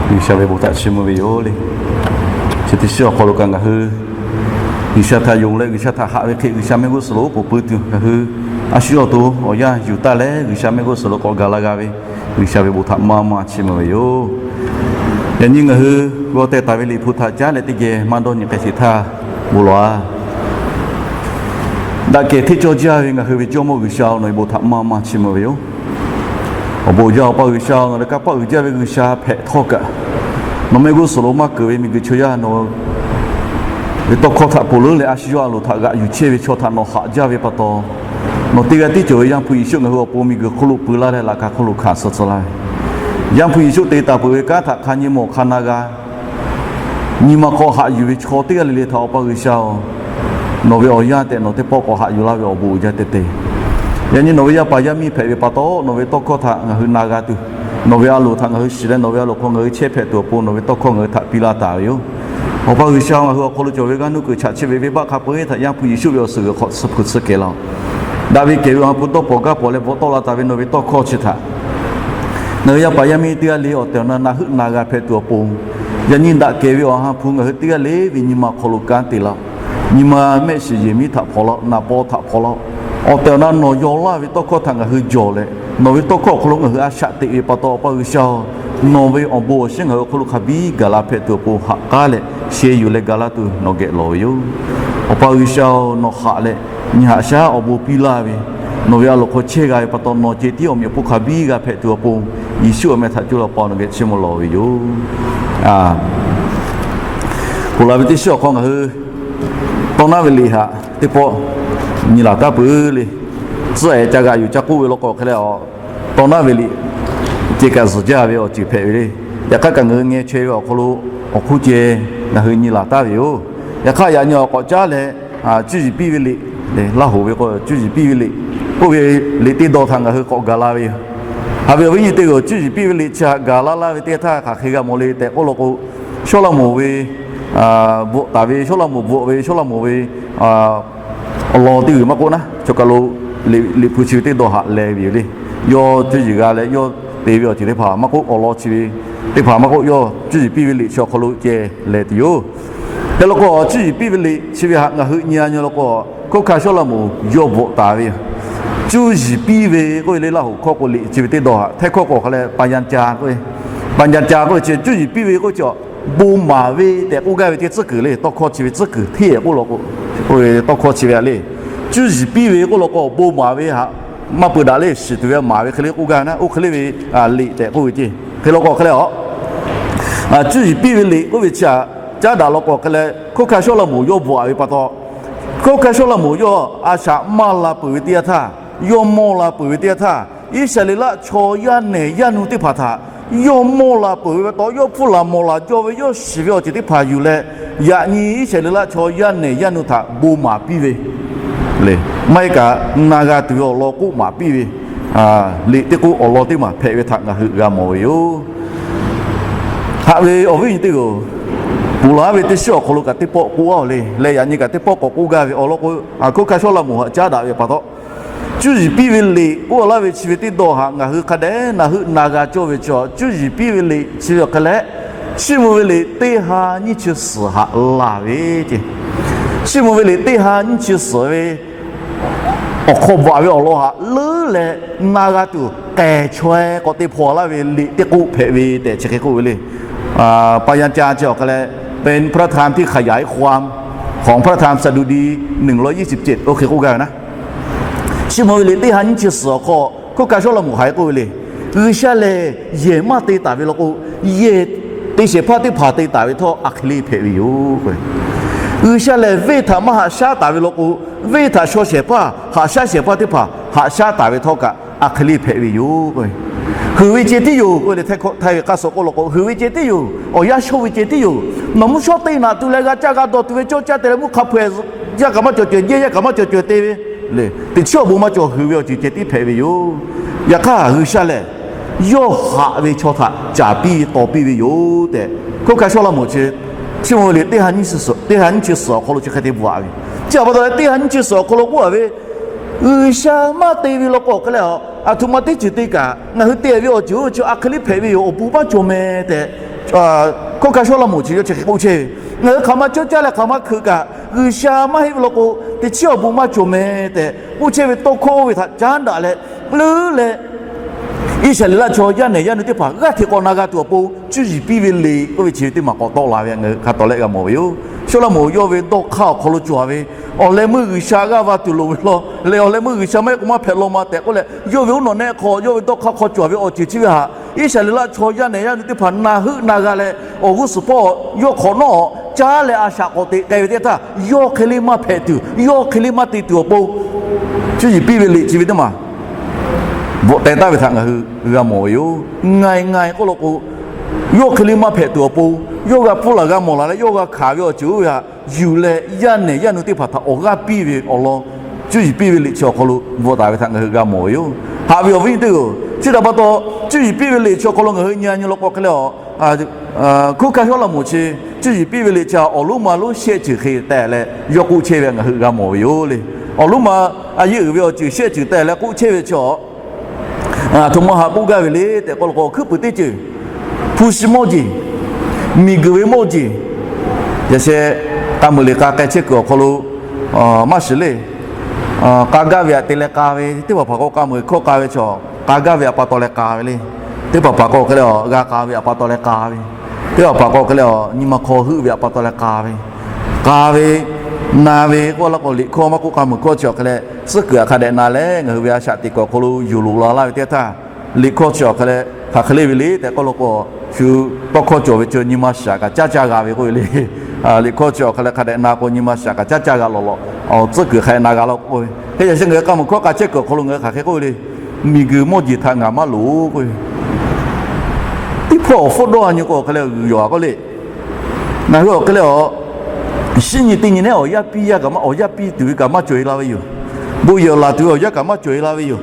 G'uiˬsha ve bon htaꞈ chiˇ mvuh ve yoˬ le. Chi teˇ shiˉ awˬ hk'aw lo kaꞈ ngaˬ hui G'uiˬsha htaꞈ yonˍ leh G'uiˬsha htaꞈ haꞈ ve hk'e G'uiˬsha mehˆ g'uˇ suhˍ lo oˉ k'oˍ pui tuˬ ngaˬ hui a shu yawˇ to awˬ yanˇ yuˬ taˇ leh G'uiˬsha mehˆ g'uˇ suhˍ lo k'awꞈ gaˬ la g'a ve G'uiˬsha ve bon htaꞈ maˇ maˇ chiˇ mvuh ve yoˬ. Yaꞈ nyi ngaˬ hui g'aw teh taˍ ve liꞈ hpu htaꞈ caˉ leh teˇ geh maˇ dawˇ nyi k'ai sheˍ htaˇ, bon lawˬ-a. Daꞈ kehˬ hteˇ cawˇ jaˇ ve ngaˬ hui ve Jawˇmawˇ G'uiˬsha-oˬ, nawˬ ve bon htaꞈ maˇ maˇ chiˇ mvuh ve yoˬ. Awˬ bon uiˍ jaˇ Awˬ pa G'uiˬsha-oˬ, nawˬ leh kanˇ paˆ uiˍ jaˇ ve G'uiˬsha hpehꞈ htawˇ kaꞈ, nawˬ mehˆ g'uˇ suhˍ lo maˇ keunˍ ve miˬguiˬ chaw yaˇ nawˬ ve tawˇ hkawˇ htaꞈ ponˬ leuˉ leh a shu yawˇ a loˍ htaꞈ g'aꞈ yuˬ chehˇ ve chaw htaꞈ nawˬ haꞈ jaˇ ve pa taw, nawˬ teˇ g'aˇ tiˉ cawˬ ve Yaˇ hpu Yeˍsuˆ ngaˬ hui awˬ pon miˬguiˬ hk'oˆ lo pui laˇ leh laꞈ ka hk'oˆ lo hkanˍ suh tcuh laˇ ve, Yaˇ hpu Yeˍsuˆ te taˍ peuˬ ve kanˉ htaꞈ hk'a nyi mawˬ hk'a na g'a nyi ma hk'aw haꞈ yuˬ ve chaw teˇ g'aˇ le le htaꞈ Awˬ pa G'uiˬsha-oˬ, nawˬ ve awˬ yanˇ tehꞈ nawˬ teˇ pawˆ k'awꞈ haꞈ yuˬ laˇ ve awˬ bon uiˍ jaˇ teh te. Yaꞈ nyi nawˬ ve yaˇ paˍ yaˇ miˇ hpehꞈ ve pa taw, nawˬ ve tawˇ hkawˇ htaꞈ ngaˬ hui na g'a tuˬ, nawˬ ve a loˍ htaꞈ ngaˬ hui shiˍ leh nawˬ ve a loˍ hk'aw ngaˬ hui chehˇ hpehꞈ tuˬ awˬ pon nawˬ ve tawˇ hkawˇ ngaˬ hui htaꞈ piˇ laˇ taˍ ve yoˬ. Awˬ pa G'uiˬsha-oˬ, ngaˬ hui awˬ hk'aw lo cawˬ ve g'aˇ nuˇ kuiˬ chaꞈ chiˆ ve venˇbaˆ hk'a peu-eˬ htaꞈ Yaˇ hpu Yeˍsuˆ ve awˬ suhˍ g'uiˬ hk'aw suh hpu tsuhˇ kehˬ laˇ-oˬ. Daꞈ ve kehˬ ve awˬ ha hpu dawˇ pawnˍ gaˇ pawnˍ leh bvuhꞈ tawˆ la taˍ ve nawˬ ve tawˇ hkawˇ chi htaꞈ ngaˬ hui yaˇ paˍ yaˇ miˇ teˇ g'aˇ le awˬ tehˬ awˬ na na heuˆ na g'a hpehꞈ tuˬ awˬ pon, yaꞈ nyi daꞈ kehˬ ve awˬ ha hpu ngaˬ hui teˇ g'aˇ le ve nyi ma hk'aw lo kanˉ te laˇ-oˬ. Nyi ma mehˆ shiˍ yehˬ miˉ htaꞈ hpaw laˇ-oˬ, naˍ paw htaꞈ hpaw laˇ-oˬ. Awˬ tehˬ awˬ na nawˬ yaw laˇ ve tawˇ hkawˇ htaꞈ ngaˬ hui jawˬ leh, nawˬ ve tawˇ hkawˇ awˬ hk'aw lo ngaˬ hui a shaꞈ teꞈ ve pa taw, Awˬ pa G'uiˬsha-oˬ, nawˬ ve awˬ bon awˬ shinˉ ngaˬ hui awˬ hk'aw lo hk'a biˇ gaˬ la hpehꞈ tuˬ awˬ pon haꞈ k'aˉ leh sheh yuˬ leh gaˬ laˇ tuˬ nawˬ geh lawˬ ve yoˬ. Awˬ pa G'uiˬsha-oˬ, nawˬ haꞈ leh nyi haꞈ shaˉ awˬ bon piˇ laˇ ve, nawˬ ve a loˍ hk'aw chehˇ g'a ve pa taw, nawˬ ceh tiˉ awˬ meꞈ awˬ hponˇ hk'a biˇ g'a hpehꞈ tuˬ awˬ pon, Yeˍsuˆ awˬ meh htaꞈ co la pa nawˬ geh chiˇ mvuh lawˬ ve yoˬ. Ponˬ laˬ ve teˇ shiˉ awˬ hk'aw ngaˬ hui tawˇ naˉ ve liꞈ htaꞈ teˇ pawˆ nyi laˬ taˉ peuˬ le. Tcuhˉ-ehˍ ca g'aꞈ yuˬ ca k'oˆ ve law k'o hk'e leh, tawˇ naˉ ve liꞈ ceh kaꞈ zuhˬ jaˇ ve awˬ ceuˬ hpehꞈ ve le. Yaꞈ hk'aˇ kaꞈ ngaˬ hui ngeh chaweh ve awˬ hk'aw lo awˬ hk'oˆ ceh ngaˬ hui nyi laˬ taˉ ve yoˬ. Yaꞈ hk'aˇ yaꞈ nyi awˬ k'awꞈ caˉ leh, cuˇ yiˍ piˇ ve liꞈ, Laˇ hoꞈ ve k'o cuˇ yiˍ piˇ ve liꞈ k'oˆ ve liꞈ teˇ dawˇ htaꞈ ngaˬ hui k'awꞈ gaˬ la ve yoˬ. Haꞈ ve awˬ viˉ nyi teˇ g'aˇ-oˬ, cuˇ yiˍ piˇ ve liꞈ chi htaꞈ gaˬ laˇ laˇ ve teˇ g'aˇ htaˇ hk'aˬ hk'e g'a mawˬ le tehꞈ k'oˆ law k'o, Sawˉlaꞈmonˍ ve bvuhꞈ taˍ ve, Sawˉlaꞈmonˍ bvuhꞈ ve, Sawˉlaꞈmonˍ ve awˬ lawn teˇ g'uiˬ maˇ k'oˆ naˉ, chaw kaˬ lo liꞈ hpu chi ve teˇ dawˇ htaꞈ leh ve yoˬ le. Yawˇ cuˇ yiˍ g'a leh yawˇ te ve awˬ ceuˬ teˇ hpaˍ maˇ k'oˆ, awˬ lawn chi ve teˇ hpaˍ maˇ k'oˆ, yawˇ cuˇ yiˍ piˇ ve liꞈ chi awˬ hk'aw lo ceh leh tuˬ yoˬ. Hk'e law k'o, cuˇ yiˍ piˇ ve liꞈ chi ve htaꞈ ngaˬ hui nyi-a nyi law k'o, hk'oˆ hkaˇ Sawˉlaꞈmonˍ yawˇ bvuhꞈ taˍ ve yoˬ. Cuˇ yiˍ piˇ ve k'oˆ ve le, Laˇ hoꞈ hkawˇ k'o liꞈ chi ve teˇ dawˇ htaꞈ htehˇ hkawˇ k'o hk'a leh ပညာစာ k'oˆ ve, ပညာစာ k'oˆ ve chi cuˇ yiˍ piˇ ve k'oˆ ve chi, bon maˍ ve tehꞈ k'oˆ gaˇ ve teˇ tcuhˉ kuiˬ le. Tawˇ hkawˇ chi ve tcuhˉ kuiˬ hteˇ-ehˍ k'oˆ law k'o, tawˇ hkawˇ chi ve htaꞈ le, cuˇ yiˍ piˇ ve k'oˆ law k'o bon maˍ ve htaꞈ maˇ peuˬ daꞈ le. Shiˍ tuˬ ve maˍ ve hk'e le k'oˆ gaˇ ve naˉ, oˇ hk'e le ve liꞈ tehꞈ k'oˆ ve ceˇ. Hk'e law k'o hk'e leh a cuˇ yiˍ piˇ ve liꞈ k'oˆ ve chi htaꞈ caˉ daꞈ law k'o hk'e leh, hk'oˆ hkaˇ Sawˉlaꞈmonˍ yawˇ bvuhꞈ-a ve pa taw, hk'oˆ hkaˇ Sawˉlaꞈmonˍ yawˇ a shaꞈ maˇ la peuˬ ve teˇ yanˇ htaˇ, yawˇ mawˇ la peuˬ ve teˇ yanˇ htaˇ, Iˉsaˍreˍlaˆ chaw yaˇ nehˬ yaˇ nu teˇ hpaˍ htaꞈ yawˇ mawˇ la peuˬ ve pa taw, yawˇ hpfuhˇ laˬ mawˬ laˬ jaw ve, yawˇ shiˍ ve awˬ ceuˬ teˇ hpaˍ yuˬ leh, yaꞈ nyi Iˉsaˍreˍlaˆ chaw yaˇ nehˬ yaˇ nu htaꞈ bon maˍ piˇ ve le. Maˇ heˆ kaꞈ na g'a tuˬ ve awˬ lawn k'oˆ maˍ piˇ ve liꞈ teˇ k'oˆ awˬ lawn teˇ maˬ hpehꞈ ve htaꞈ ngaˬ hui g'a mawˬ ve yoˬ. Haꞈ ve awˬ viˉ nyi teˇ g'aˇ-oˬ, ponˬ laˬ ve teˇ shiˉ awˬ hk'aw lo kaꞈ teˇ pawˆ k'oˆ-a le leh, yaꞈ nyi kaꞈ teˇ pawˆ k'awꞈ k'oˆ gaˇ ve awˬ lawn k'o, hk'oˆ hkaˇ Sawˉlaꞈmonˍ htaꞈ caˉ daꞈ ve pa taw, cuˇ yiˍ piˇ ve liꞈ k'oˆ laˇ ve chi ve teˇ dawˇ htaꞈ ngaˬ hui hk'a dehꞈ na heuˆ na g'a cawˇ ve chi, cuˇ yiˍ piˇ ve liꞈ chi ve awˬ hk'e leh, chiˇ mvuh ve liꞈ teˇ ha nyiˇ chi suhˍ htaꞈ laˬ ve ceˇ. Chiˇ mvuh ve liꞈ teˇ ha nyiˇ chi suhˍ ve awˬ hk'aw bvuhꞈ ve awˬ lawn htaꞈ leuˉ leh na g'a tuˬ k'ehˬ chaweh k'awꞈ te hpaw laˇ ve liꞈ teˇ k'oˆ hpehꞈ ve tehꞈ chi hk'e k'oˆ ve le. ပညာစာ chi awˬ hk'e leh เป็นพระธรรมที่ขยายความของพระธรรมสดุดี หนึ่งร้อยยี่สิบเจ็ด oˇ hk'e k'oˆ gaˇ ve naˉ. Chiˇ mvuh ve liꞈ teˇ ha nyiˇ chi suhˍ awˬ hk'aw hk'oˆ hkaˇ Sawˉlaꞈmonˍ hk'aˬ hk'e k'oˆ ve le. G'uiˬsha lehˬ yehˬ maˇ te taˍ ve law k'o, yehˬ te shehˍ hpaˇ teˇ hpaˍ te taˍ ve htawˇ a hk'e le hpehꞈ ve yoˬ. G'uiˬsha lehˬ venˇ htaꞈ maˇ haꞈ shaˉ taˍ ve law k'o, venˇ htaꞈ shaw shehˍ hpaˇ haꞈ shaˉ shehˍ hpaˇ teˇ hpaˍ haꞈ shaˉ taˍ ve htawˇ kaꞈ a hk'e le hpehꞈ ve yoˬ. Heuˬ ve ceh tiˉ yoˬ k'oˆ ve le. Htaiˇ ve k'aˇ suh k'oˆ law k'o, heuˬ ve ceh tiˉ yoˬ. Awˬ yanˇ shawˇ ve ceh tiˉ yoˬ. Nawˬ mvuhˇ shawˉ teˇ naꞈ tu leh g'a caˇ g'a dawˬ tuˬ ve cawˇ caˇ te leh mvuhˇ hk'a hpaweh yaˇ kaꞈ maˇ cawˬ cawˬ, jeˇ yaˇ kaꞈ maˇ cawˬ cawˬ te ve le. Teˇ chiˉ awˬ bon maˇ cawˬ, heuˬ ve awˬ ceuˬ ceh tiˉ hpehꞈ ve yoˬ. Yaꞈ hk'aˇ G'uiˬsha lehˬ yawˇ haꞈ ve chaw htaꞈ caˍ piˇ taw piˇ ve yoˬ tehꞈ, hk'oˆ hkaˇ Sawˉlaꞈmonˍ chi, chiˇ mvuh ve liꞈ teˇ ha nyiˇ chi suhˍ awˬ hk'aw lo chi hk'e te bvuhꞈ-a ve. Chi awˬ pa taw leh teˇ ha nyiˇ chi suhˍ awˬ hk'aw lo k'oˆ-a ve, G'uiˬsha maˇ te ve law k'o hk'e leh a, aˬ htoꞈ ma teˇ ceuˬ te kaꞈ ngaˬ hui te ve awˬ ceuˬ chi a hk'e le hpehꞈ ve yoˬ. Awˬ bon maˇ cawˬ meh tehꞈ hkawˇ hkanˇ Sawˉlaꞈmonˍ chi yawˇ chi hk'e k'oˆ chehˇ ve, Ngaˬ hui hk'aˬ ma cawˇ caˇ leh hk'aˬ ma hkeuꞈ kaꞈ, G'uiˬsha maˇ heˆ ve law k'o, teˇ chiˉ awˬ bon maˇ cawˬ meh tehꞈ k'oˆ chehˇ ve tawˇ hkawˇ oˇ ve htaꞈ caˉ daꞈ leh, leuˉ leh Iˉsaˍreˍlaˆ chaw yaˇ nehˬ yaˇ nu teˇ hpaˍ g'aˇ hteꞈ k'awꞈ na g'a tuˬ awˬ pon, cuˇ yiˍ piˇ ve liꞈ k'oˆ ve chi ve teˇ maˬ k'awꞈ tawˆ la ve htaꞈ ngaˬ hui hk'a tawˍ lehˆ g'a mawˬ ve yoˬ. Sawˉlaꞈmonˍ yawˇ ve dawˇ hk'aˇ awˬ hk'aw lo cawˬ ve, awˬ leh meuˇ G'uiˬsha g'aˇ va tuˬ loˍ ve law leh, awˬ leh meuˇ G'uiˬsha maˇ heˆ k'o maˇ hpehꞈ law ma tehꞈ k'oˆ leh, yawˇ ve uˉ nawˬ nehˆ hk'aw yawˇ ve dawˇ hk'aˇ hk'aw cawˬ ve awˬ ceuˬ chi ve htaꞈ Iˉsaˍreˍlaˆ chaw yaˇ nehˬ yaˇ nu teˇ hpaˍ na heuˆ na g'a leh, awˬ g'uˇ suhˍ hpawˇ yawˇ hk'awꞈ nawˉ caˉ leh a shaꞈ k'awꞈ teꞈ k'ai ve teˇ htaˇ, yawˇ hk'e le maˇ hpehꞈ tuˬ, yawˇ hk'e le maˇ te tuˬ awˬ pon, cuˇ yiˍ piˇ ve liꞈ chi ve teˇ maˬ bvuhꞈ teh taˍ ve htaꞈ ngaˬ hui g'a mawˬ ve yoˬ. Ngaˬ e ngaˬ e k'oˆ law k'o, yawˇ hk'e le maˇ hpehꞈ tuˬ awˬ pon, yawˇ g'a hpuˇ laˬ g'a mawˬ laˬ leh yawˇ g'a hkanˍ ve awˬ ceuˬ oˇ ve htaꞈ yuˬ leh, yaˇ nehˬ yaˇ nu teˇ hpaˍ htaꞈ awˬ g'aˇ piˇ ve awˬ lawn, cuˇ yiˍ piˇ ve liꞈ chi awˬ hk'aw lo bvuhꞈ taˍ ve htaꞈ ngaˬ hui g'a mawˬ ve yoˬ. Haꞈ ve awˬ viˉ nyi teˇ-oˬ, chi htaꞈ pa taw, cuˇ yiˍ piˇ ve liꞈ chi awˬ hk'aw lo ngaˬ hui nyi a nyi law k'o hk'e leh, hkawˇ hkanˇ Sawˉlaꞈmonˍ chi, cuˇ yiˍ piˇ ve liꞈ chi awˬ lonˉ ma lonˉ shehˆ ceuˬ hk'e teh leh yawˇ k'oˆ chehˇ ve htaꞈ ngaˬ hui g'a mawˬ ve yoˬ le. Awˬ lonˉ ma a yeˇ uiˍ ve awˬ ceuˬ shehˆ ceuˬ teh leh k'oˆ chehˇ ve chi, aˬ htoꞈ ma haꞈ k'oˆ gaˇ ve le tehꞈ k'oˆ law k'o, hkuiˉ puiˍ teˇ ceuˬ, hpu shi mawˇ jeˬ, miˬguiˬ ve mawˇ jeˬ, yaꞈ sheh k'a muiˬ liꞈ k'a k'ai chehˇ kuiˬ awˬ hk'aw lo maˇ shiˍ le. K'a gaˇ ve htaꞈ te leh k'a ve, teˇ hpaˍ hpaˍ k'o k'a muiˬ hkawˇ k'a ve chaw, k'a gaˇ ve htaꞈ pa taw leh k'a ve le. Teˇ hpaˍ hpaˍ k'o hk'e leh g'a k'a ve htaꞈ pa taw leh k'a ve, teˇ hpaˍ hpaˍ k'o hk'e leh nyi ma hk'aw heuˆ ve htaꞈ pa taw leh k'a ve, k'a ve, na ve k'oˆ law k'o, liꞈ hkawˇ maˇ k'oˆ, k'a muiˬ hkawˇ chi awˬ hk'e leh tcuhˉ kuiˬ htaꞈ hk'a dehꞈ na leh ngaˬ hui ve a shaꞈ teꞈ kuiˬ awˬ hk'aw lo yuˬ loꞈ la laˇ ve teˇ htaˇ, liꞈ hkawˇ chi awˬ hk'e leh hk'aˬ hk'e le ve le tehꞈ k'oˆ law k'o, shu tawˇ hkawˇ cawˬ ve chi nyi ma shaˍ kaꞈ caˉ caˇ g'a ve k'oˆ ve le. Liꞈ hkawˇ chi awˬ hk'e leh hk'a dehꞈ na k'o nyi ma shaˍ kaꞈ caˉ caˇ g'a lawꞈ lawꞈ, awˬ tcuhˉ kuiˬ hk'a dehꞈ na g'a law k'o, hk'e yaꞈ sheh ngaˬ hui k'a muiˬ hkawˇ k'a chehˇ kuiˬ awˬ hk'aw lo ngaˬ hui hk'aˬ hk'e k'oˆ ve le. Miˬguiˬ mawˇ jeˬ htaꞈ ngaˬ maˇ loˍ k'oˆ ve, teˇ hpawˇ awˬ hpfuhˆ dawˇ a nyi k'o awˬ hk'e leh g'uiˬ yawˬ a k'oˆ le. Ngaˬ hui awˬ hk'e leh a, shiˉ nyi teˇ nyi nehˉ awˬ yaˇ piˇ yaˇ kaꞈ maˇ, awˬ yaˇ piˇ tuˬ ve kaꞈ maˇ cawˬ e la ve yoˬ. Bon yehˬ laˬ tuˬ ve awˬ yaˇ kaꞈ maˇ cawˬ e la ve yoˬ.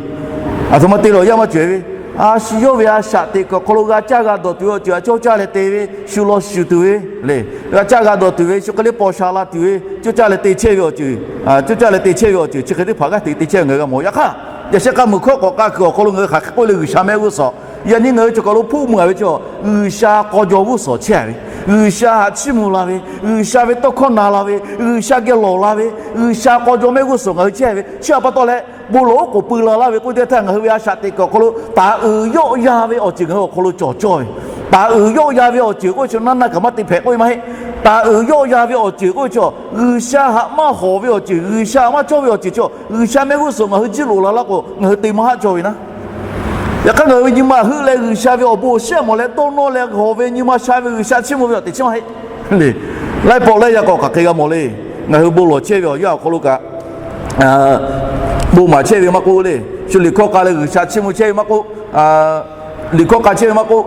Aˬ htoꞈ ma te leh awˬ yaˇ maˇ cawˬ e ve, a shu yawˇ ve a shaꞈ teꞈ kuiˬ awˬ hk'aw lo g'a caˇ g'a dawˬ tuˬ ve awˬ ceuˬ htaꞈ cawˇ caˇ leh te ve, shu law shu tuˬ ve le, g'a caˇ g'a dawˬ tuˬ ve, shu hk'e le paw sha la tuˬ ve, cawˇ caˇ leh te chehˇ ve awˬ ceuˬ, cawˇ caˇ leh te chehˇ ve awˬ ceuˬ chi hk'e teˇ hpaˍ g'aˇ hteꞈ te chehˇ ve ngaˬ hui g'a mawˬ. Yaꞈ hk'aˇ, yaꞈ sheh k'a muiˬ hkawˇ k'awꞈ k'a kuiˬ awˬ hk'aw lo ngaˬ hui hk'aˬ hk'e k'oˆ le, G'uiˬsha mehˆ g'uˇ suhˍ, yaꞈ nyi ngaˬ hui cawˬ kaˬ lo hpuˆ meuˬ a ve chaw, G'uiˬsha k'aw jaw g'uˇ suhˍ chehˇ a ve, G'uiˬsha htaꞈ chiˇ mvuh la ve, G'uiˬsha ve tawˇ hkawˇ na la ve, G'uiˬsha geh lawˬ la ve, G'uiˬsha k'aw jaw mehˆ g'uˇ suhˍ ngaˬ hui chehˇ ve chi htaꞈ pa taw leh, bon lawˬ oˉ k'oˍ pui la laˇ ve k'oˆ ve teˇ htaˇ, ngaˬ hui ve a shaꞈ teꞈ kuiˬ awˬ hk'aw lo taˍ uiˍ yawˆ yan ve awˬ ceuˬ ngaˬ hui awˬ hk'aw lo cawˬ cawˇ ve. Taˍ uiˍ yawˆ yan ve awˬ ceuˬ k'oˆ ve chi naˇ naˆ kaꞈ maˇ te hpehꞈ k'oˆ ve maˇ heˆ. Taˍ uiˍ yawˆ yan ve awˬ ceuˬ k'oˆ ve chi, G'uiˬsha htaꞈ maˇ hawˍ ve awˬ ceuˬ, G'uiˬsha maˇ cawˇ ve awˬ ceuˬ chi, G'uiˬsha mehˆ g'uˇ suhˍ ngaˬ hui jiˇ loꞈ la laˇ k'o, ngaˬ hui te maˇ haˆ cawˇ ve naˉ. Yaꞈ hk'aˇ, ngaˬ hui ve nyi ma heuˆ leh G'uiˬsha ve awˬ bon awˬ shiˉ a mawˬ leh dawˇ nawˇ leh hawˍ ve nyi ma sha ve G'uiˬsha chiˇ mvuh ve awˬ teꞈ chiˇ maˇ heˆ le. Laiˉ pawˆ laiˉ yaˇ k'awꞈ hk'aˬ hk'e g'a mawˬ le. Ngaˬ hui bon lawˬ chehˇ ve awˬ yanˇ awˬ hk'aw lo kaꞈ, bon maˍ chehˇ ve maˇ k'oˆ le, shu liꞈ hkawˇ k'a leh G'uiˬsha chiˇ mvuh chehˇ ve maˇ k'oˆ, liꞈ hkawˇ k'a chehˇ ve maˇ k'oˆ,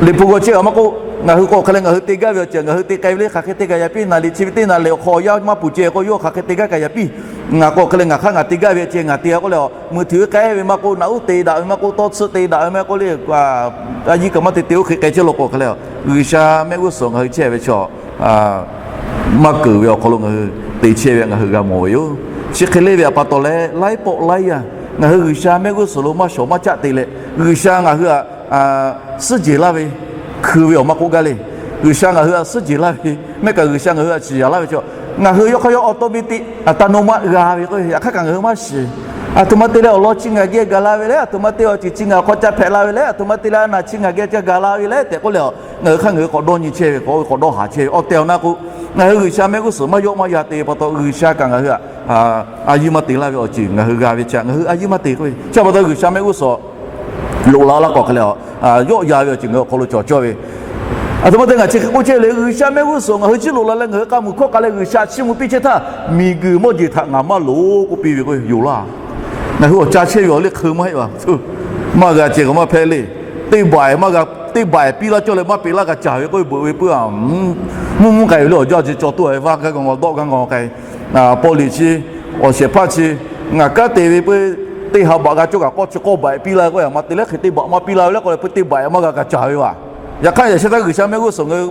liꞈ hpu g'aw chehˇ ve maˇ k'oˆ, ngaˬ hui k'awꞈ hk'e leh ngaˬ hui te gaˇ ve awˬ ceuˬ ngaˬ hui te k'ai ve le, hk'aˬ hk'e te gaˬ yaꞈ piˇ, naˬ liꞈ chi ve teˇ naˬ lehˬ awˬ hk'aw awˬ yanˇ maˇ puˬ ceh k'o, yawˇ hk'aˬ hk'e te gaˇ k'ai yaꞈ piˇ. Ngaˬ k'awꞈ hk'e leh ngaˬ hk'aˇ ngaˬ te gaˇ ve ceh ngaˬ te a k'oˆ leh, muiˬ htuꞈ ve k'ai ve maˇ k'oˆ, naꞈ uˉ te daꞈ ve maˇ k'oˆ, tawˇ tsuhˆ te daꞈ ve maˇ k'oˆ le, a yiˇ kaꞈ maˇ te te oˇ hk'e k'ai chehˇ law k'o hk'e le, G'uiˬsha mehˆ g'uˇ suhˍ ngaˬ hui chehˇ ve chaw maˇ keunˍ ve awˬ hk'aw lo ngaˬ hui te chehˇ ve ngaˬ hui g'a mawˬ ve yoˬ. Chi hk'e le ve htaꞈ pa taw leh laiˉ pawˆ laiˉ yaˇ ngaˬ hui G'uiˬsha mehˆ g'uˇ suhˍ lo maˇ shawˍ maˇ caˆ te leh, G'uiˬsha ngaˬ hui htaꞈ suhˉ jeˬ laˇ ve, hkui ve awˬ maˇ k'oˆ gaˇ le. G'uiˬsha ngaˬ hui htaꞈ suhˉ jeˬ laˇ ve mehˆ kaꞈ G'uiˬsha ngaˬ hui htaꞈ shiˍ yaˍ laˇ ve chaw, ngaˬ hui yawˇ hk'aˇ yawˇ automatic อัตโนมัติ g'a ve k'o, yaꞈ hk'aˇ kaꞈ ngaˬ hui maˇ shiˍ. Aˬ htoꞈ ma te leh awˬ lawn chi ngaˬ geh gaˬ la ve leh, aˬ htoꞈ ma te awˬ ceuˬ chi ngaˬ hk'aw ca hpehꞈ la ve leh, aˬ htoꞈ ma te leh a naˬ chi ngaˬ geh ca gaˬ la ve leh tehꞈ k'oˆ leh, ngaˬ hui hk'aˇ ngaˬ hui k'awꞈ dawˇ nyi chehˇ ve, k'awꞈ k'awꞈ dawˇ haˍ chehˇ ve awˬ tehˬ awˬ na k'o, ngaˬ hui G'uiˬsha mehˆ g'uˇ suhˍ maˇ yawˆ maˇ yan te pa taw G'uiˬsha kaꞈ ngaˬ hui htaꞈ a yiˇ maˇ te laˇ ve awˬ ceuˬ ngaˬ hui g'a ve chi htaꞈ ngaˬ hui a yiˇ maˇ te k'oˆ ve. Chi pa taw G'uiˬsha mehˆ g'uˇ suhˍ loꞈ la laˇ k'awꞈ hk'e leh, yawˆ yan ve awˬ ceuˬ ngaˬ hui awˬ hk'aw lo cawˬ cawˇ ve. Aˬ htoꞈ ma te ngaˬ chi hk'e k'oˆ chehˇ le, G'uiˬsha mehˆ g'uˇ suhˍ ngaˬ hui jiˇ loꞈ la leh ngaˬ hui k'a muiˬ hkawˇ k'a leh G'uiˬsha chiˇ mvuh piˇ chehˇ htaˇ, miˬguiˬ mawˇ jeˬ htaꞈ ngaˬ maˇ loˍ k'oˆ piˇ ve k'o yoˬ laˇ. Ngaˬ hui awˬ ca chehˇ ve awˬ liˇ hk'eu maˇ heˆ a, maˇ g'a ceh k'o maˇ hpehꞈ le. Teˇ baˬ maˇ g'a, teˇ baˬ piˇ laˇ cawˇ leh maˇ peꞈ laˇ g'a caˍ ve k'oˆ ve beuꞈ ve puiˉ a. Mvuhˇ mvuhˇ k'ai ve le awˬ jaˇ chi caw tuˬ a ve vaˇ gaˇ gaw dawˆ gaˇ gaw k'ai, police chi, awˬ shehˍ hpaˇ chi, ngaˬ kanˉ te ve puiˉ, teˇ ha baꞈ g'a cawˇ kaꞈ k'awˇ chi k'awˇ baꞈ piˇ laˇ ve k'oˆ ve, a ma te lehˉ hk'e teˇ baꞈ maˇ piˇ laˇ ve le k'oˆ leh puiˉ teˇ baˬ maˇ g'a g'a caˍ ve vaˬ. Yaꞈ hk'aˇ yaꞈ sheh htaˇ G'uiˬsha mehˆ g'uˇ suhˍ ngaˬ hui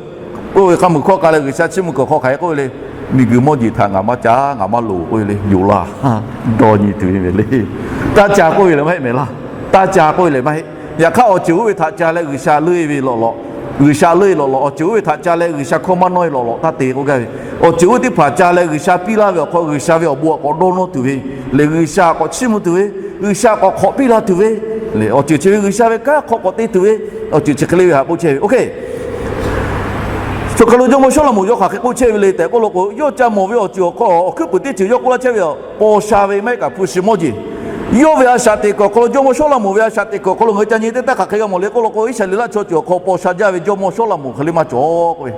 k'oˆ ve k'a muiˬ hkawˇ k'a leh G'uiˬsha chiˇ mvuh kuiˬ hk'aw hk'aˬ hk'e k'oˆ ve le, miˬguiˬ mawˇ jeˬ htaꞈ ngaˬ maˇ caˉ ngaˬ maˇ loˍ k'oˆ ve le yoˬ laˇ. Dawˇ nyi tuˬ ve le. Taˇ ca k'oˆ ve lehˬ maˇ heˆ mehˍ laˇ. Taˇ ca k'oˆ ve lehˬ maˇ heˆ. Yaꞈ hk'aˇ awˬ ceuˬ oˇ ve htaꞈ ca leh G'uiˬsha leuˆ e ve lawꞈ lawꞈ G'uiˬsha leuˆ e lawꞈ lawꞈ, awˬ ceuˬ oˇ ve htaꞈ ca leh G'uiˬsha hkawˇ maˇ nawˇ e lawꞈ lawꞈ taˇ te k'oˆ gaˇ ve. Awˬ ceuˬ oˇ ve teˇ hpaˍ ca leh G'uiˬsha piˇ laˇ ve awˬ hk'aw, G'uiˬsha ve awˬ bon htaꞈ k'awꞈ dawˇ nawˇ tuˬ ve, leh G'uiˬsha k'awꞈ chiˇ mvuh tuˬ ve, G'uiˬsha k'awꞈ hk'awꞈ piˇ la tuˬ ve, leh awˬ ceuˬ chi ve G'uiˬsha ve kanˉ hk'aw k'awꞈ te tuˬ ve, awˬ ceuˬ chi hk'e le ve htaꞈ k'oˆ chehˇ ve. Oˇ hk'e, chaw hk'a lo Jawˇmawˇ Sawˉlaꞈmonˍ yawˇ hk'aˬ hk'e k'oˆ chehˇ ve le tehꞈ k'oˆ lo k'o, yawˇ ca mawˬ ve awˬ ceuˬ awˬ hk'aw awˬ hkuiˉ puiˍ teˇ ceuˬ yawˇ k'oˆ laˇ chehˇ ve, paw sha ve maˇ heˆ kaꞈ hpu shi mawˇ jeˬ. Yawˇ ve a shaꞈ teꞈ kuiˬ awˬ hk'aw lo, Jawˇmawˇ Sawˉlaꞈmonˍ ve a shaꞈ teꞈ kuiˬ awˬ hk'aw lo ngaˬ hui ca nyi teˇ taˇ hk'aˬ hk'e g'a mawˬ le k'oˆ lo k'o, Iˉsaˍreˍlaˆ chaw ceuˬ awˬ hk'aw paw sha jaˇ ve Jawˇmawˇ Sawˉlaꞈmonˍ hk'e le maˇ cawˬ k'oˆ ve.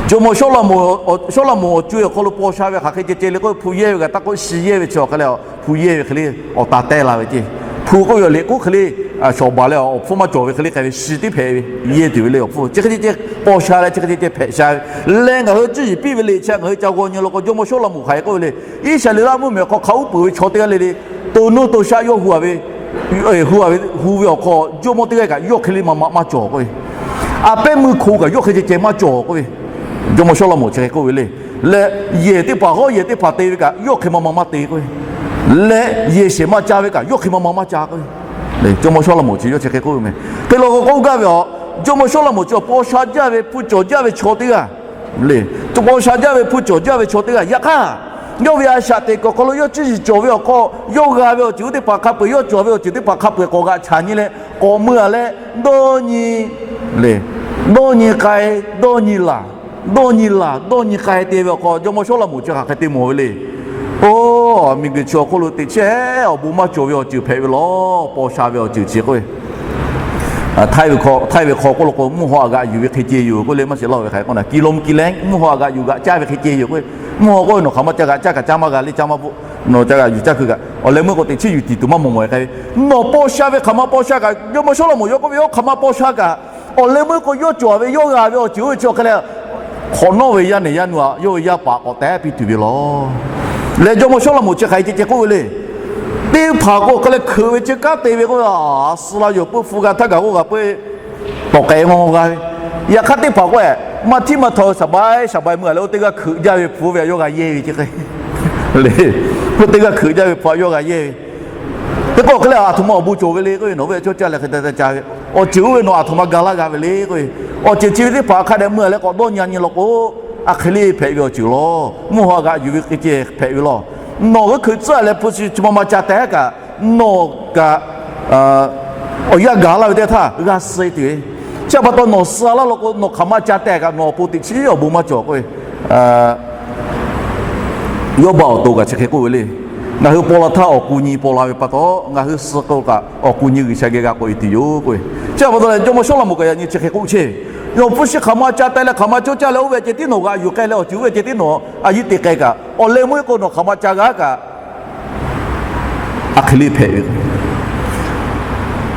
Jawˇmawˇ Sawˉlaꞈmonˍ, Sawˉlaꞈmonˍ awˬ co e awˬ hk'aw lo paw sha ve hk'aˬ hk'e ceh ceh le k'oˆ ve, hpu yehˇ ve kaꞈ taˇ k'oˆ, shi yehˇ ve chi awˬ hk'e le, hpu yehˇ ve hk'e le awˬ ta tehˇ la ve ceˇ. Hpu k'oˆ ve awˬ liꞈ k'oˆ hk'e le, shawˍ baˬ leh awˬ hpfuhˇ maˇ cawˬ ve hk'e le k'ai ve, shi tiˉ hpehꞈ ve, yehˇ tuˬ ve le awˬ hpfuhˇ. Chi hk'e ceh ceh paw sha leh chi hk'e ceh ceh hpehꞈ sha ve. Leh ngaˬ hui cuˇ yiˍ piˇ ve le chi ngaˬ hui ca g'aw nyi lo k'o, Jawˇmawˇ Sawˉlaꞈmonˍ hk'aˬ hk'e k'oˆ ve le. Iˉsaˍreˍlaˆ mvuhˇmiˬ awˬ hk'aw hk'a uˉ peunˍ ve chaw teˇ g'aˇ le le, to nuˇ to shaˆ yawˇ hu a ve, hu a ve, hu ve awˬ hk'aw Jawˇmawˇ teˇ g'aˇ kaꞈ yawˇ hk'e le ma ma maˇ cawˬ k'oˆ ve. A pehˉ meuˇ hko kaꞈ yawˇ hk'e ceh ceh maˇ cawˬ k'oˆ ve. Jawˇmawˇ Sawˉlaꞈmonˍ chi hk'e k'oˆ ve le. Leh yehˬ teˇ hpaˍ hawˉ yehˬ teˇ hpaˍ te ve kaꞈ yawˇ hk'e ma ma maˇ te k'oˆ ve. Leh yehˬ shehˍ ma ca ve kaꞈ yawˇ hk'e ma ma maˇ ca k'oˆ ve. Jawˇmawˇ Sawˉlaꞈmonˍ chi yawˇ chi hk'e k'oˆ ve meh. Hk'e lo k'o k'oˆ gaˇ ve a, Jawˇmawˇ Sawˉlaꞈmonˍ chi paw sha jaˇ ve hpu cawˬ jaˇ ve chaw teˇ g'aˇ le. Paw sha jaˇ ve hpu cawˬ jaˇ ve chaw teˇ g'aˇ. Yaꞈ hk'aˇ, yawˇ ve a shaꞈ teꞈ kuiˬ awˬ hk'aw lo yawˇ cuˇ yiˍ cawˬ ve awˬ hk'aw, yawˇ g'a ve awˬ ceuˬ oˇ teˇ hpaˍ hk'a peu-eˬ, yawˇ cawˬ ve awˬ ceuˬ teˇ hpaˍ hk'a peu-eˬ k'awꞈ g'aꞈ chaꞈ nyi leh k'awꞈ mui a leh, dawˇ nyi le, dawˇ nyi k'ai, dawˇ nyi laˬ, dawˇ nyi laˬ, dawˇ nyi k'ai te ve awˬ hk'aw, Jawˇmawˇ Sawˉlaꞈmonˍ chi hk'aˬ hk'e te mawˬ ve le. Oˇ, miˬguiˬ chi awˬ hk'oˆ lo teꞈ chehˇ awˬ bon maˇ cawˬ ve awˬ ceuˬ hpehꞈ ve lawˬ. Paw sha ve awˬ ceuˬ chi k'oˆ ve, Htaiˇ ve hk'aw k'oˆ lo k'o, mvuhˇ haw aꞈ g'aꞈ yuˬ ve hk'e ceh yoˬ k'oˆ le, maˇ shiˍ laˇ ve hk'aˬ hk'e k'oˆ na, kiˬ lom kiˬ leh mvuhˇ haw aꞈ g'aꞈ yuˬ g'aꞈ caˇ ve hk'e ceh yoˬ k'oˆ ve. Mvuhˇ haw k'oˆ ve, nawˬ hk'aˬ ma ca g'aꞈ caˇ kaꞈ caˇ maˇ g'a le, caˇ maˇ bvuhˆ, nawˬ ca g'aꞈ yuˬ caˇ hkui kaꞈ awˬ leh meuˇ k'o teꞈ chiˉ yuˬ tiˍ tuˬ maˇ mawˬ mawˬ e k'ai ve. Nawˬ paw sha ve hk'aˬ ma paw sha kaꞈ, Jawˇmawˇ Sawˉlaꞈmonˍ yawˇ k'oˆ ve, oˇ hk'aˬ ma paw sha kaꞈ, awˬ leh meuˇ k'o yawˇ cawˬ ve yawˇ g'a ve awˬ ceuˬ oˇ ve chi awˬ hk'e leh, hk'awꞈ nawˉ ve yaˇ nehˬ yaˇ nu aꞈ yawˇ ve yaˇ paˍ k'awꞈ teh piˇ tuˬ ve lawˬ. Leh Jawˇmawˇ Sawˉlaꞈmonˍ chi hk'aˬ hk'e ceh ceh k'oˆ ve le. Teˇ hpaˍ k'o hk'e leh hkeuꞈ ve chi kanˉ te ve k'oˆ ve, a suh la yoˬ, peuˇ hpu g'a htaˇ gaˬ k'oˆ g'a peuˇ tawˍ k'ai maˇ g'a ve. Yaꞈ hk'aˇ teˇ hpaˍ k'o, maˇ htiˉ maˇ htaw shaˍ baiˉ shaˍ baiˉ meuˇ a leh oˇ teˇ g'aˇ hkeuꞈ jaˇ ve hpu oˇ ve aꞈ yawˇ g'a yehˇ ve ce k'o le. Oˇ teˇ g'aˇ hkeuꞈ jaˇ ve hpu aꞈ yawˇ g'a yehˇ ve. Teˇ k'o hk'e leh aˬ htoꞈ ma awˬ bon cawˬ ve le k'oˆ ve, nawˬ ve a cawˇ caˇ leh hk'e te te ca ve, awˬ ceuˬ oˇ ve nawˬ aˬ htoꞈ ma ga laˇ g'a ve le k'oˆ ve, awˬ ceuˬ chi ve teˇ hpaˍ hk'a dehꞈ meuˇ a leh k'awꞈ dawˇ nyi a nyi law k'o, a hk'e le hpehꞈ ve awˬ ceuˬ lawˬ. Mvuhˇ haw g'aꞈ yuˬ ve hk'e ceh hpehꞈ ve lawˬ. Nawˬ ve hkeuꞈ tcuhˉ a leh hpu shi chi ma ma ca teh kaꞈ, nawˬ kaꞈ awˬ yanˇ gaˬ laˇ ve teˇ htaˇ g'a suh tuˬ ve. Chi pa taw nawˬ suh laˇ law k'o, nawˬ hk'aˬ ma ca teh kaꞈ nawˬ awˬ pon teꞈ chiˉ awˬ bon maˇ cawˬ k'oˆ ve. Yawˇbaˆ awˬ to kaꞈ chi hk'e k'oˆ ve le. Ngaˬ hui paw la htaˇ awˬ ku nyi paw la ve pa taw, ngaˬ hui suh k'o kaꞈ awˬ ku nyi G'uiˬsha geh g'a k'oꞈ e tuˬ yoˬ k'oˆ ve. Chi pa taw leh Jawˇmawˇ Sawˉlaꞈmonˍ kaꞈ yaꞈ nyi chi hk'e k'oˆ chehˇ ve, nawˬ hpu shi hk'aˬ ma ca teh leh hk'aˬ ma cawˇ caˇ leh oˇ ve ceh tiˉ nawˬ g'aꞈ yuˬ k'ai leh awˬ ceuˬ oˇ ve ceh tiˉ nawˬ a yiˉ te k'ai kaꞈ, awˬ leh meuˇ k'o nawˬ hk'aˬ ma ca g'a kaꞈ, a hk'e le hpehꞈ ve.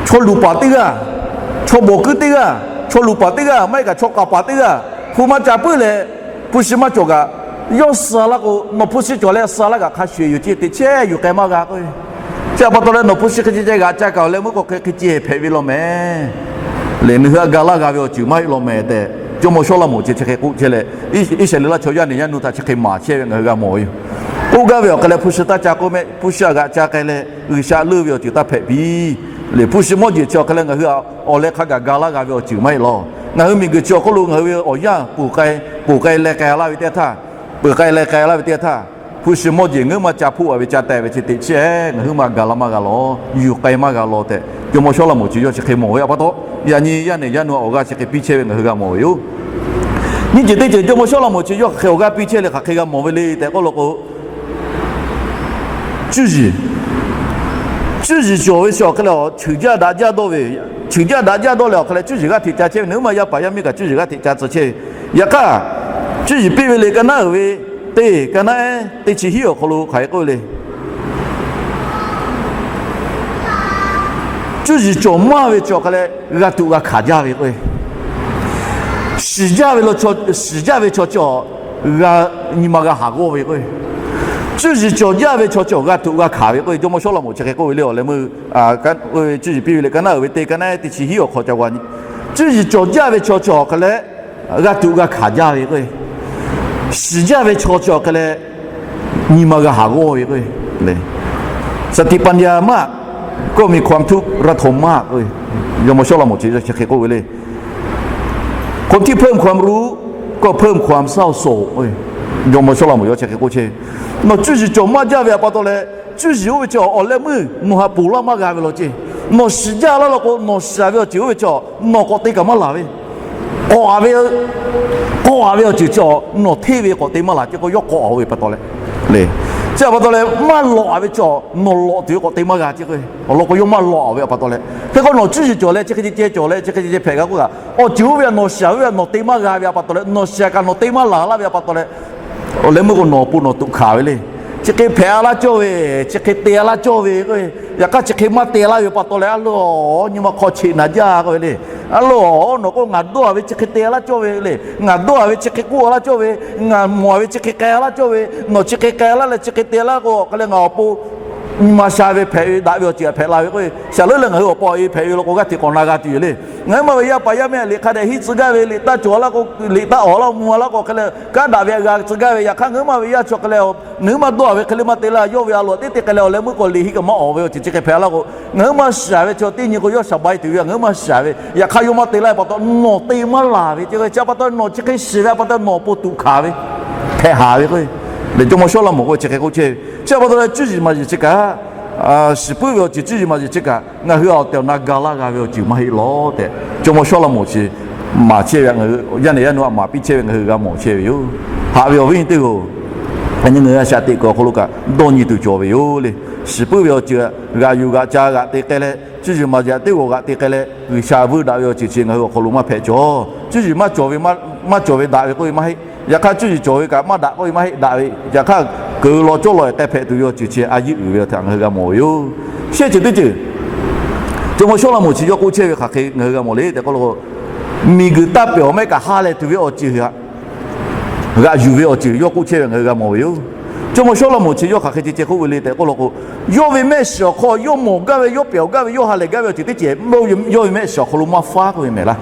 Chaw luˬ paˍ teˇ g'aˇ, chaw bawˬ kuiˉ teˇ g'aˇ, chaw luˬ paˍ teˇ g'aˇ maˇ heˆ kaꞈ chaw k'aˍ paˍ teˇ g'aˇ hpu maˇ ca puiˉ leh, hpu shi maˇ cawˬ kaꞈ, yawˇ suh laˇ k'o, nawˬ hpu shi cawˬ leh suh laˇ kaꞈ hk'a shuˍ yoˬ ce, teꞈ chehˇ yuˬ k'ai maˇ g'a k'oˆ ve. Chi pa taw leh nawˬ hpu shi hk'e ceh ceh g'aꞈ ca kaꞈ awˬ leh meuˇ k'o hk'e hk'e ceh hpehꞈ ve law meh. Leh nawˬ hui a ga laˇ g'a ve awˬ ceuˬ maˇ heˆ law meh tehꞈ, Jawˇmawˇ Sawˉlaꞈmonˍ chi chi hk'e k'oˆ chehˇ leh, Iˉsaˍreˍlaˆ chaw yaˇ nehˬ yaˇ nu htaꞈ chi hk'e maˍ chehˇ ve ngaˬ hui g'a mawˬ ve yoˬ. K'oˆ gaˇ ve awˬ hk'e leh hpu shi taˇ ca k'oˆ meh, hpu shi a g'aꞈ ca k'ai leh G'uiˬsha leuˆ ve awˬ ceuˬ taˇ hpehꞈ piˇ. Leh hpu shi mawˇ jeˬ chi awˬ hk'e leh ngaˬ hui a awˬ leh hk'a gaˬ ga laˇ g'a ve awˬ ceuˬ maˇ heˆ law. Ngaˬ hui miˬguiˬ chi awˬ hk'oˆ lo ngaˬ hui ve awˬ yanˇ ponˬ k'ai, ponˬ k'ai leh k'ai laˇ ve teˇ htaˇ, ponˬ k'ai leh k'ai laˇ ve teˇ htaˇ, hpu shi mawˇ jeˬ ngaˬ hui maˇ ca hpoˆ a ve ca teh ve chi teꞈ chehˇ ngaˬ hui maˇ ga la maˇ g'a law, yuˬ k'ai maˇ g'a law tehꞈ, Jawˇmawˇ Sawˉlaꞈmonˍ chi yawˇ chi hk'e mawˬ ve pa taw, yaꞈ nyi yaˇ nehˬ yaˇ nu awˬ g'aˇ chi hk'e piˇ chehˇ ve ngaˬ hui g'a mawˬ ve yoˬ. Nyiˇ ceuˬ teˇ ceuˬ Jawˇmawˇ Sawˉlaꞈmonˍ chi yawˇ hk'aˬ hk'e awˬ g'aˇ piˇ chehˇ leh hk'aˬ hk'e g'a mawˬ ve le tehꞈ k'oˆ lo k'o, cuˇ yiˍ, cuˇ yiˍ cawˬ ve chi awˬ hk'e leh a, cheuˬ jaˇ daꞈ jaˇ dawˇ ve, cheuˬ jaˇ daꞈ jaˇ dawˇ leh awˬ hk'e leh cuˇ yiˍ g'aˇ hteꞈ ca chehˇ ve, nawˬ hui maˇ yaˇ paˍ yaˇ miˇ kaꞈ cuˇ yiˍ g'aˇ hteꞈ ca tcuh chehˇ ve. Yaꞈ hk'aˇ, cuˇ yiˍ piˇ ve le ka naˉ uiˍ ve teˇ, ka naˉ ehˉ teˇ chi hiˉ awˬ hk'aw lo hk'aˬ hk'e k'oˆ ve le. Cuˇ yiˍ cawˬ maˇ ve chi awˬ hk'e leh g'a tuꞈ g'a hkanˍ jaˇ ve k'o, shiˍ jaˇ ve chaw, shiˍ jaˇ ve chaw cawˬ g'a, nyi ma g'a haˍ g'awˇ ve k'o, cuˇ yiˍ cawˬ jaˇ ve chaw cawˬ g'a tuꞈ g'a hkanˍ ve k'o, Jawˇmawˇ Sawˉlaꞈmonˍ chi hk'e k'oˆ ve le awˬ leh meuˇ, cuˇ yiˍ piˇ ve le ka naˉ uiˍ ve teˇ, ka naˉ ehˉ teˇ chi hiˉ awˬ hk'aw ca g'a nyi. Cuˇ yiˍ cawˬ jaˇ ve chaw cawˬ hk'e leh g'a tuꞈ g'a hkanˍ jaˇ ve k'o, shiˍ jaˇ ve chaw cawˬ hk'e leh nyi ma g'a haˍ g'awˇ ve k'o, สติปัญญา maˇ, ก็มีความทุกข์ระทมมาก k'o, Jawˇmawˇ Sawˉlaꞈmonˍ chi hk'e k'oˆ ve le. คนที่เพิ่มความรู้ก็เพิ่มความเศร้าโศก Jawˇmawˇ Sawˉlaꞈmonˍ yawˇ chi hk'e k'oˆ chehˇ, nawˬ cuˇ yiˍ cawˬ maˇ jaˇ ve htaꞈ pa taw leh, cuˇ yiˍ oˇ ve chi awˬ leh meuˇ nawˬ htaꞈ ponˬ laˇ maˇ g'a ve law ceˇ. Nawˬ shiˍ jaˇ laˇ law k'o, nawˬ shiˍ ve awˬ ceuˬ oˇ ve chi nawˬ k'awꞈ te kaꞈ maˇ laˬ ve, k'awꞈ a ve, k'awꞈ a ve awˬ ceuˬ chi nawˬ hteˇ ve k'awꞈ te maˇ laˬ ceˇ k'o, yawˇ k'awꞈ a ve pa taw leh, le, chi htaꞈ pa taw leh maˇ lawꞈ a ve chi nawˬ lawꞈ tuˬ ve k'awꞈ te maˇ g'a ceˇ k'o, awˬ lawn k'o yawˇ maˇ lawꞈ a ve htaꞈ pa taw leh, hk'e k'o nawˬ cuˇ yiˍ cawˬ leh chi hk'e ceh ceh cawˬ leh chi hk'e ceh ceh hpehꞈ g'a k'oˆ kaꞈ, awˬ ceuˬ oˇ ve htaꞈ nawˬ shiˍ ve htaꞈ nawˬ te maˇ g'a ve htaꞈ pa taw leh, nawˬ shiˍ kaꞈ nawˬ te maˇ laˬ laˇ ve htaꞈ pa taw leh, awˬ leh meuˇ k'o nawˬ awˬ pon nawˬ tuꞈ hkanˍ ve le. Chi hk'e hpehꞈ a laˇ cawˇ ve, chi hk'e te a laˇ cawˇ ve k'o, yaꞈ hk'aˇ chi hk'e maˇ te laˇ ve pa taw leh, a loˬ, nyi ma hk'aw cheꞈ naˍ jaˇ k'oˆ ve le. A loˬ, nawˬ k'o ngaˬ dawˇ a ve chi hk'e te a laˇ cawˇ ve le, ngaˬ dawˇ a ve chi hk'e k'oˆ a laˇ cawˇ ve, ngaˬ mawˬ a ve chi hk'e k'ai a laˇ cawˇ ve, nawˬ chi hk'e k'ai laˇ leh chi hk'e te laˇ k'o, hk'e leh ngaˬ awˬ pon nyi ma sha ve hpehꞈ ve daꞈ ve awˬ ceuˬ htaꞈ hpehꞈ la ve k'o, shaˍ leuˉ leh ngaˬ hui awˬ pa awˬ e hpehꞈ ve law k'o, g'aˇ hteꞈ k'awꞈ na g'a tuˬ yoˬ le. Ngaˬ hui ma ve yaˇ paˍ yaˇ meh liꞈ hk'a dehꞈ henˇ tcuh gaˇ ve, liꞈ taˇ cawˬ a laˇ k'o, liꞈ taˇ awˬ laˇ mvuh a laˇ k'o, hk'e leh kanˉ daꞈ ve htaꞈ g'a tcuh gaˇ ve. Yaꞈ hk'aˇ ngaˬ hui ma ve yaˇ chaw hk'e leh, ngaˬ hui maˇ dawˇ a ve hk'e le maˇ te laˇ, yawˇ ve a loˍ teˇ teˇ hk'e leh awˬ leh meuˇ k'o liꞈ henˇ kaꞈ maˇ awˍ ve awˬ ceuˬ chi hk'e hpehꞈ laˇ k'o, ngaˬ hui maˇ shiˍ ve chi teˇ nyi k'o yawˇ shaˍ bai tuˬ ve, ngaˬ hui maˇ shiˍ ve. Yaꞈ hk'aˇ yawˇ maˇ te laˇ ve pa taw nawˬ te maˇ laˬ ve ceˇ. Chi pa taw nawˬ chi hk'e shiˍ ve pa taw nawˬ awˬ pon tuꞈ hkanˍ ve, hpehꞈ haˍ ve k'o, le Jawˇmawˇ Sawˉlaꞈmonˍ k'o chi hk'e k'oˆ chehˇ ve. Chi pa taw leh cuˇ yiˍ maˍ yiˍ chi kaꞈ, shiˍ puiˉ ve awˬ ceuˬ cuˇ yiˍ maˍ yiˍ chi kaꞈ ngaˬ hui awˬ tehˬ awˬ na ga laˇ g'a ve awˬ ceuˬ maˇ heˆ law tehꞈ Jawˇmawˇ Sawˉlaꞈmonˍ chi maˍ chehˇ ve, ngaˬ hui yaˇ nehˬ yaˇ nu htaꞈ maˍ piˇ chehˇ ve ngaˬ hui g'a mawˬ chehˇ ve yoˬ. Haꞈ ve awˬ viˉ awˬ nyi teˇ hpaˍ-oˬ, ngaˬ hui a shaꞈ teꞈ kuiˬ awˬ hk'aw lo kaꞈ dawˇ nyi tuˬ cawˬ ve yoˬ le. Shiˍ puiˉ ve awˬ ceuˬ g'aꞈ yuˬ g'aꞈ ca g'aꞈ te k'ai leh, cuˇ yiˍ maˍ yiˍ teˇ g'awˬ g'aꞈ te k'ai leh, G'uiˬsha vuiˇ daꞈ ve awˬ ceuˬ chi ngaˬ hui awˬ hk'aw lo maˇ hpehꞈ cawˬ. Cuˇ yiˍ maˇ cawˬ ve, maˇ cawˬ ve daꞈ ve k'oˆ ve maˇ heˆ. Yaꞈ hk'aˇ cuˇ yiˍ cawˬ ve kaꞈ maˇ daꞈ k'oˆ ve maˇ heˆ, daꞈ ve. Yaꞈ hk'aˇ keunˍ law cawˇ law-e k'ai hpehꞈ tuˬ ve awˬ ceuˬ chi a yeˇ uiˍ ve awˬ htaꞈ ngaˬ hui g'a mawˬ ve yoˬ. Shehˆ ceuˬ teˇ ceuˬ Jawˇmawˇ Sawˉlaꞈmonˍ chi yawˇ k'oˆ chehˇ ve hk'aˬ hk'e ngaˬ hui g'a mawˬ le tehꞈ k'oˆ law k'o, miˬguiˬ taˇ pehˬ awˬ mehˆ kaꞈ ha lehˬ tuˬ ve awˬ ceuˬ htaꞈ g'aꞈ yuˬ ve awˬ ceuˬ yawˇ k'oˆ chehˇ ve ngaˬ hui g'a mawˬ ve yoˬ. Jawˇmawˇ Sawˉlaꞈmonˍ chi yawˇ hk'aˬ hk'e ceh ceh k'oˆ ve le tehꞈ k'oˆ law k'o, yawˇ ve mehˆ shiˍ awˬ hk'aw yawˇ mawˬ gaˇ ve, yawˇ pehˬ awˬ gaˇ ve, yawˇ ha lehˬ gaˇ ve awˬ ceuˬ teˇ ceuˬ yawˇ ve mehˆ shiˍ awˬ hk'aw lo maˇ faˉ k'oˆ ve mehˍ laˇ.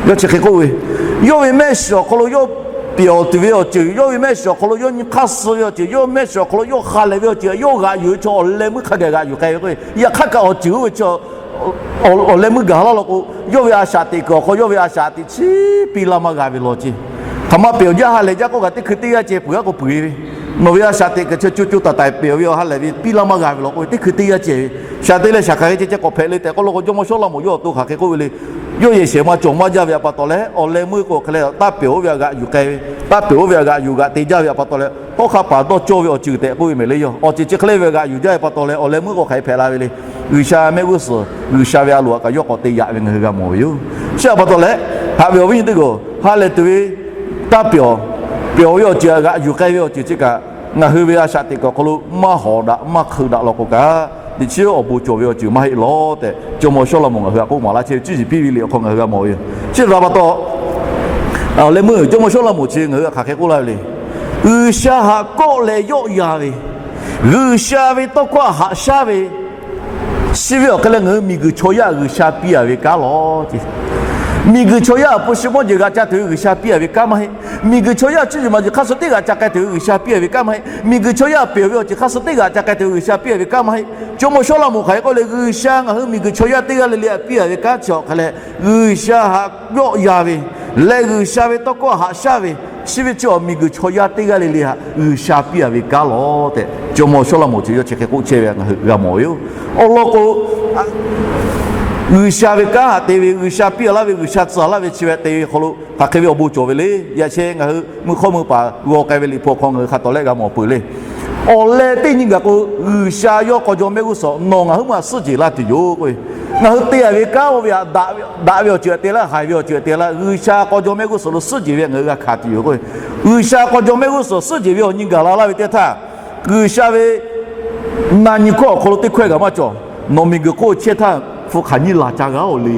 Yawˇ chi hk'e k'oˆ ve, yawˇ ve mehˆ shiˍ awˬ hk'aw lo yawˇ pehˬ awˬ tuˬ ve awˬ ceuˬ, yawˇ ve mehˆ shiˍ awˬ hk'aw lo yawˇ nyi hk'aˇ suh ve awˬ ceuˬ, yawˇ mehˆ shiˍ awˬ hk'aw lo yawˇ ha lehˬ ve awˬ ceuˬ, yawˇ g'aꞈ yuˬ ve chaw awˬ leh meuˇ hk'a gaˬ g'aꞈ yuˬ k'ai ve k'o, yaꞈ hk'aˇ kaꞈ awˬ ceuˬ oˇ ve chi awˬ leh meuˇ gaˬ laˇ law k'o, yawˇ ve a shaꞈ teꞈ kuiˬ awˬ hk'aw yawˇ ve a shaꞈ teꞈ chiˉ piˇ laˇ maˇ g'a ve law ceˇ. Hk'aˬ ma pehˬ awˬ jaˇ ha lehˬ jaˇ k'oˆ kaꞈ teˇ hkui teˇ g'aˇ ceh peuˬ g'aˇ k'o peuˬ ve, nawˬ ve a shaꞈ teꞈ kuiˬ chi co co taiˍ taiˍ pehˬ ve awˬ ha lehˬ ve piˇ laˇ maˇ g'a ve law k'o, teˇ hkui teˇ g'aˇ ceh ve shaꞈ te leh shaˍ hk'aˬ hk'e ceh ceh k'awꞈ hpehꞈ le tehꞈ k'oˆ law k'o, Jawˇmawˇ Sawˉlaꞈmonˍ yawˇ awˬ to hk'aˬ hk'e k'oˆ ve le. Yawˇ yehˬ shehˍ ma cawˬ maˇ jaˇ ve htaꞈ pa taw leh, awˬ leh meuˇ k'o hk'e leh taˇ pehˬ oˇ ve htaꞈ g'aꞈ yuˬ k'ai ve, taˇ pehˬ oˇ ve htaꞈ g'aꞈ yuˬ g'aꞈ te jaˇ ve htaꞈ pa taw leh, hawˉ hk'aˇ paˍ dawˇ cawˇ ve awˬ ceuˬ tehꞈ k'oˆ ve mehˍ le. Yawˇ awˬ ceuˬ chi hk'e le ve htaꞈ g'aꞈ yuˬ jaˇ ve pa taw leh, awˬ leh meuˇ k'o hk'aˬ hk'e hpehꞈ la ve le. G'uiˬsha mehˆ g'uˇ suhˍ, G'uiˬsha ve a loˍ htaꞈ kaꞈ yawˇ k'awꞈ te yaꞈ ve ngaˬ hui g'a mawˬ ve yoˬ. Chi htaꞈ pa taw leh, haꞈ ve awˬ viˉ nyi teˇ hpaˍ-oˬ, ha lehˬ tuˬ ve taˇ pehˬ awˬ, pehˬ awˬ ve awˬ ceuˬ htaꞈ g'aꞈ yuˬ k'ai ve awˬ ceuˬ chi kaꞈ ngaˬ hui ve a shaꞈ teꞈ kuiˬ awˬ hk'aw lo maˇ hawˍ daꞈ maˇ hk'eun daꞈ law k'o kaꞈ, teꞈ chiˉ awˬ bon cawˬ ve awˬ ceuˬ maˇ heˆ law tehꞈ Jawˇmawˇ Sawˉlaꞈmonˍ ngaˬ hui htaꞈ k'oˆ maˍ laˇ chehˇ ve cuˇ yiˍ piˇ ve liꞈ awˬ hk'aw ngaˬ hui g'a mawˬ ve yoˬ. Chi htaꞈ pa taw, awˬ leh meuˇ Jawˇmawˇ Sawˉlaꞈmonˍ chi ngaˬ hui htaꞈ hk'aˬ hk'e k'oˆ laˇ ve le. G'uiˬsha htaꞈ kawˆ leh yawˆ yan ve, G'uiˬsha ve tawˇ hkawˇ htaꞈ haꞈ shaˉ ve, chi ve awˬ hk'e leh ngaˬ hui miˬguiˬ chaw yaˇ G'uiˬsha piˇ a ve kanˉ law ceˇ. Miˬguiˬ chaw yaˇ awˬ pon shi mawˇ jeˬ g'aꞈ ca tuˬ ve G'uiˬsha piˇ a ve kanˉ maˇ heˆ. Miˬguiˬ chaw yaˇ cuˇ yiˍ maˍ yiˍ hk'aˇ suh teˇ g'aꞈ ca k'ai tuˬ ve G'uiˬsha piˇ a ve kanˉ maˇ heˆ. Miˬguiˬ chaw yaˇ pehˬ ve awˬ ceuˬ hk'aˇ suh teˇ g'aꞈ ca k'ai tuˬ ve G'uiˬsha piˇ a ve kanˉ maˇ heˆ. Jawˇmawˇ Sawˉlaꞈmonˍ hk'aˬ hk'e k'oˆ le, G'uiˬsha ngaˬ hui miˬguiˬ chaw yaˇ teˇ g'aˇ le le htaꞈ piˇ a ve kanˉ chi awˬ hk'e leh, G'uiˬsha htaꞈ yawˆ yan ve leh G'uiˬsha ve tawˇ hkawˇ haꞈ shaˉ ve, chi ve chi awˬ miˬguiˬ chaw yaˇ teˇ g'aˇ le le htaꞈ G'uiˬsha piˇ a ve kanˉ law tehꞈ Jawˇmawˇ Sawˉlaꞈmonˍ chi yawˇ chi hk'e k'oˆ chehˇ ve ngaˬ hui g'a mawˬ ve yoˬ. Awˬ lawn k'o, G'uiˬsha ve kanˉ htaꞈ te ve, G'uiˬsha piˇ a laˇ ve, G'uiˬsha tcuh laˇ ve chi ve te ve hk'aw lo hk'aˬ hk'e ve awˬ bon cawˬ ve le. Yaꞈ sheh ngaˬ hui meuˇ hk'awˇ meuˇ paˍ g'aw k'ai ve liꞈ hpu awˬ hk'aw ngaˬ hui hk'a tawˍ leh g'a mawˬ peuˬ le. Awˬ leh teˇ nyi gaˬ k'o, G'uiˬsha yawˇ k'aw jaw mehˆ g'uˇ suhˍ nawˬ ngaˬ huiˉ ma suhˉ jeˬ laˇ tuˬ yoˬ k'o, ngaˬ hui te a ve kanˉ oˇ ve htaꞈ daꞈ ve awˬ ceuˬ htaꞈ te laˇ, haiˬ ve awˬ ceuˬ htaꞈ te laˇ, G'uiˬsha k'aw jaw mehˆ g'uˇ suhˍ lo suhˉ jeˬ ve ngaˬ hui g'a hkanˍ tuˬ yoˬ k'o, G'uiˬsha k'aw jaw mehˆ g'uˇ suhˍ suhˉ jeˬ ve awˬ nyi gaˬ la laˇ ve teˇ htaˇ, G'uiˬsha ve na nyi hkawˇ awˬ hk'aw lo teˇ hkawehˇ kaꞈ maˇ cawˬ. Nawˬ miˬguiˬ hk'oˆ chehˇ htaˇ hpu hk'aˬ nyiˇ laˬ ca g'a-oˬ le.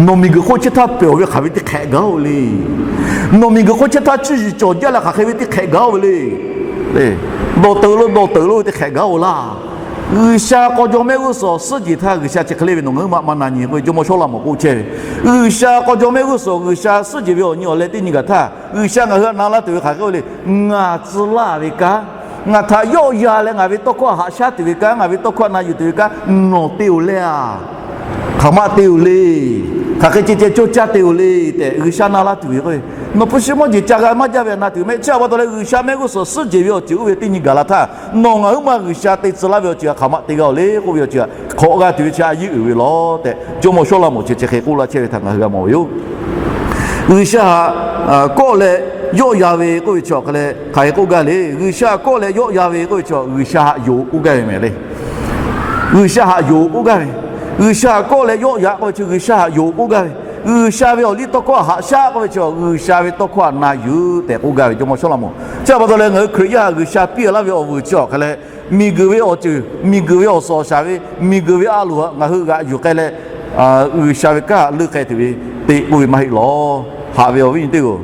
Nawˬ miˬguiˬ hk'oˆ chehˇ htaˇ pehˬ awˬ ve hk'aˬ ve teˇ hk'ehꞈ gaˇ-oˬ le. Nawˬ miˬguiˬ hk'oˆ chehˇ htaˇ cuˇ yiˍ cawˬ jaˇ leh hk'aˬ hk'e ve teˇ hk'ehꞈ gaˇ-oˬ ve le. Dawˬ teuꞈ lo dawˬ teuꞈ lo ve teˇ hk'ehꞈ gaˇ-oˬ laˇ. G'uiˬsha k'aw jaw mehˆ g'uˇ suhˍ suhˉ jeˬ htaˇ G'uiˬsha chi hk'e le ve nawˬ ngaˬ huiˉ ma maˇ na nyi k'o, Jawˇmawˇ Sawˉlaꞈmonˍ k'oˆ chehˇ ve, G'uiˬsha k'aw jaw mehˆ g'uˇ suhˍ G'uiˬsha suhˉ jeˬ ve awˬ nyi awˬ leh teˇ nyi gaˬ htaˇ G'uiˬsha ngaˬ hui htaꞈ na laˇ tuˬ ve hk'aˬ hk'e le, ngaˬ tcuh laˇ ve kanˉ, ngaˬ htaꞈ yawˆ yan leh ngaˬ ve tawˇ hkawˇ haꞈ shaˉ tuˬ ve kanˉ, ngaˬ ve tawˇ hkawˇ na yuˬ tuˬ ve kanˉ nawˬ te-oˬ le a. Hk'aˬ ma te-oˬ le. hk'aˬ hk'e ceh ceh cawˇ caˇ te-oˬ le tehꞈ G'uiˬsha na laˇ tuˬ ve k'o, nawˬ hpu shi mawˇ jeˬ ca g'a maˇ jaˇ ve htaꞈ na tuˬ mehˆ. Chi a pa taw leh G'uiˬsha mehˆ g'uˇ suhˍ suhˉ jeˬ ve awˬ ceuˬ oˇ ve teˇ nyi gaˬ la htaˇ, nawˬ ngaˬ huiˉ ma G'uiˬsha te tcuh laˇ ve awˬ ceuˬ htaꞈ hk'aˬ ma te g'a-oˬ le k'oˆ ve awˬ ceuˬ htaꞈ hk'awꞈ g'a tuˬ ve chi a yeˇ uiˍ ve lawˬ tehꞈ Jawˇmawˇ Sawˉlaꞈmonˍ chi chi hk'e k'oˆ laˇ chehˇ ve htaꞈ ngaˬ hui g'a mawˬ ve yoˬ. G'uiˬsha htaꞈ kawˆ leh yawˆ ya ve k'oˆ ve chi awˬ hk'aˇ leh hk'aˬ hk'e k'oˆ gaˇ le. G'uiˬsha htaꞈ kawˆ leh yawˆ ya ve k'oˆ ve chi G'uiˬsha htaꞈ yonˍ k'oˆ gaˇ ve mehˍ le. G'uiˬsha htaꞈ yonˍ k'oˆ gaˇ ve, G'uiˬsha htaꞈ kawˆ leh yawˆ ya k'oˆ ve chi G'uiˬsha htaꞈ yonˍ k'oˆ gaˇ ve, G'uiˬsha ve awˬ liˇ tawˇ hkawˇ htaꞈ haꞈ shaˉ k'oˆ ve chi G'uiˬsha ve tawˇ hkawˇ htaꞈ na yuˬ tehꞈ k'oˆ gaˇ ve Jawˇmawˇ Sawˉlaꞈmonˍ. Chi a pa taw leh ngaˬ hui Hkriꞈ yaˇ G'uiˬsha piˇ laˇ ve awˬ vuiˬ chi awˬ hk'aˇ leh, miˬguiˬ ve awˬ ceuˬ, miˬguiˬ ve awˬ suhˍ awˬ shaˍ ve, miˬguiˬ ve a loˍ htaꞈ ngaˬ hui g'aꞈ yuˬ k'ai leh, G'uiˬsha ve kanˉ leuˆ k'ai tuˬ ve te k'oˆ ve maˇ heˆ lawˬ. Haꞈ ve awˬ viˉ nyi teˇ-oˬ,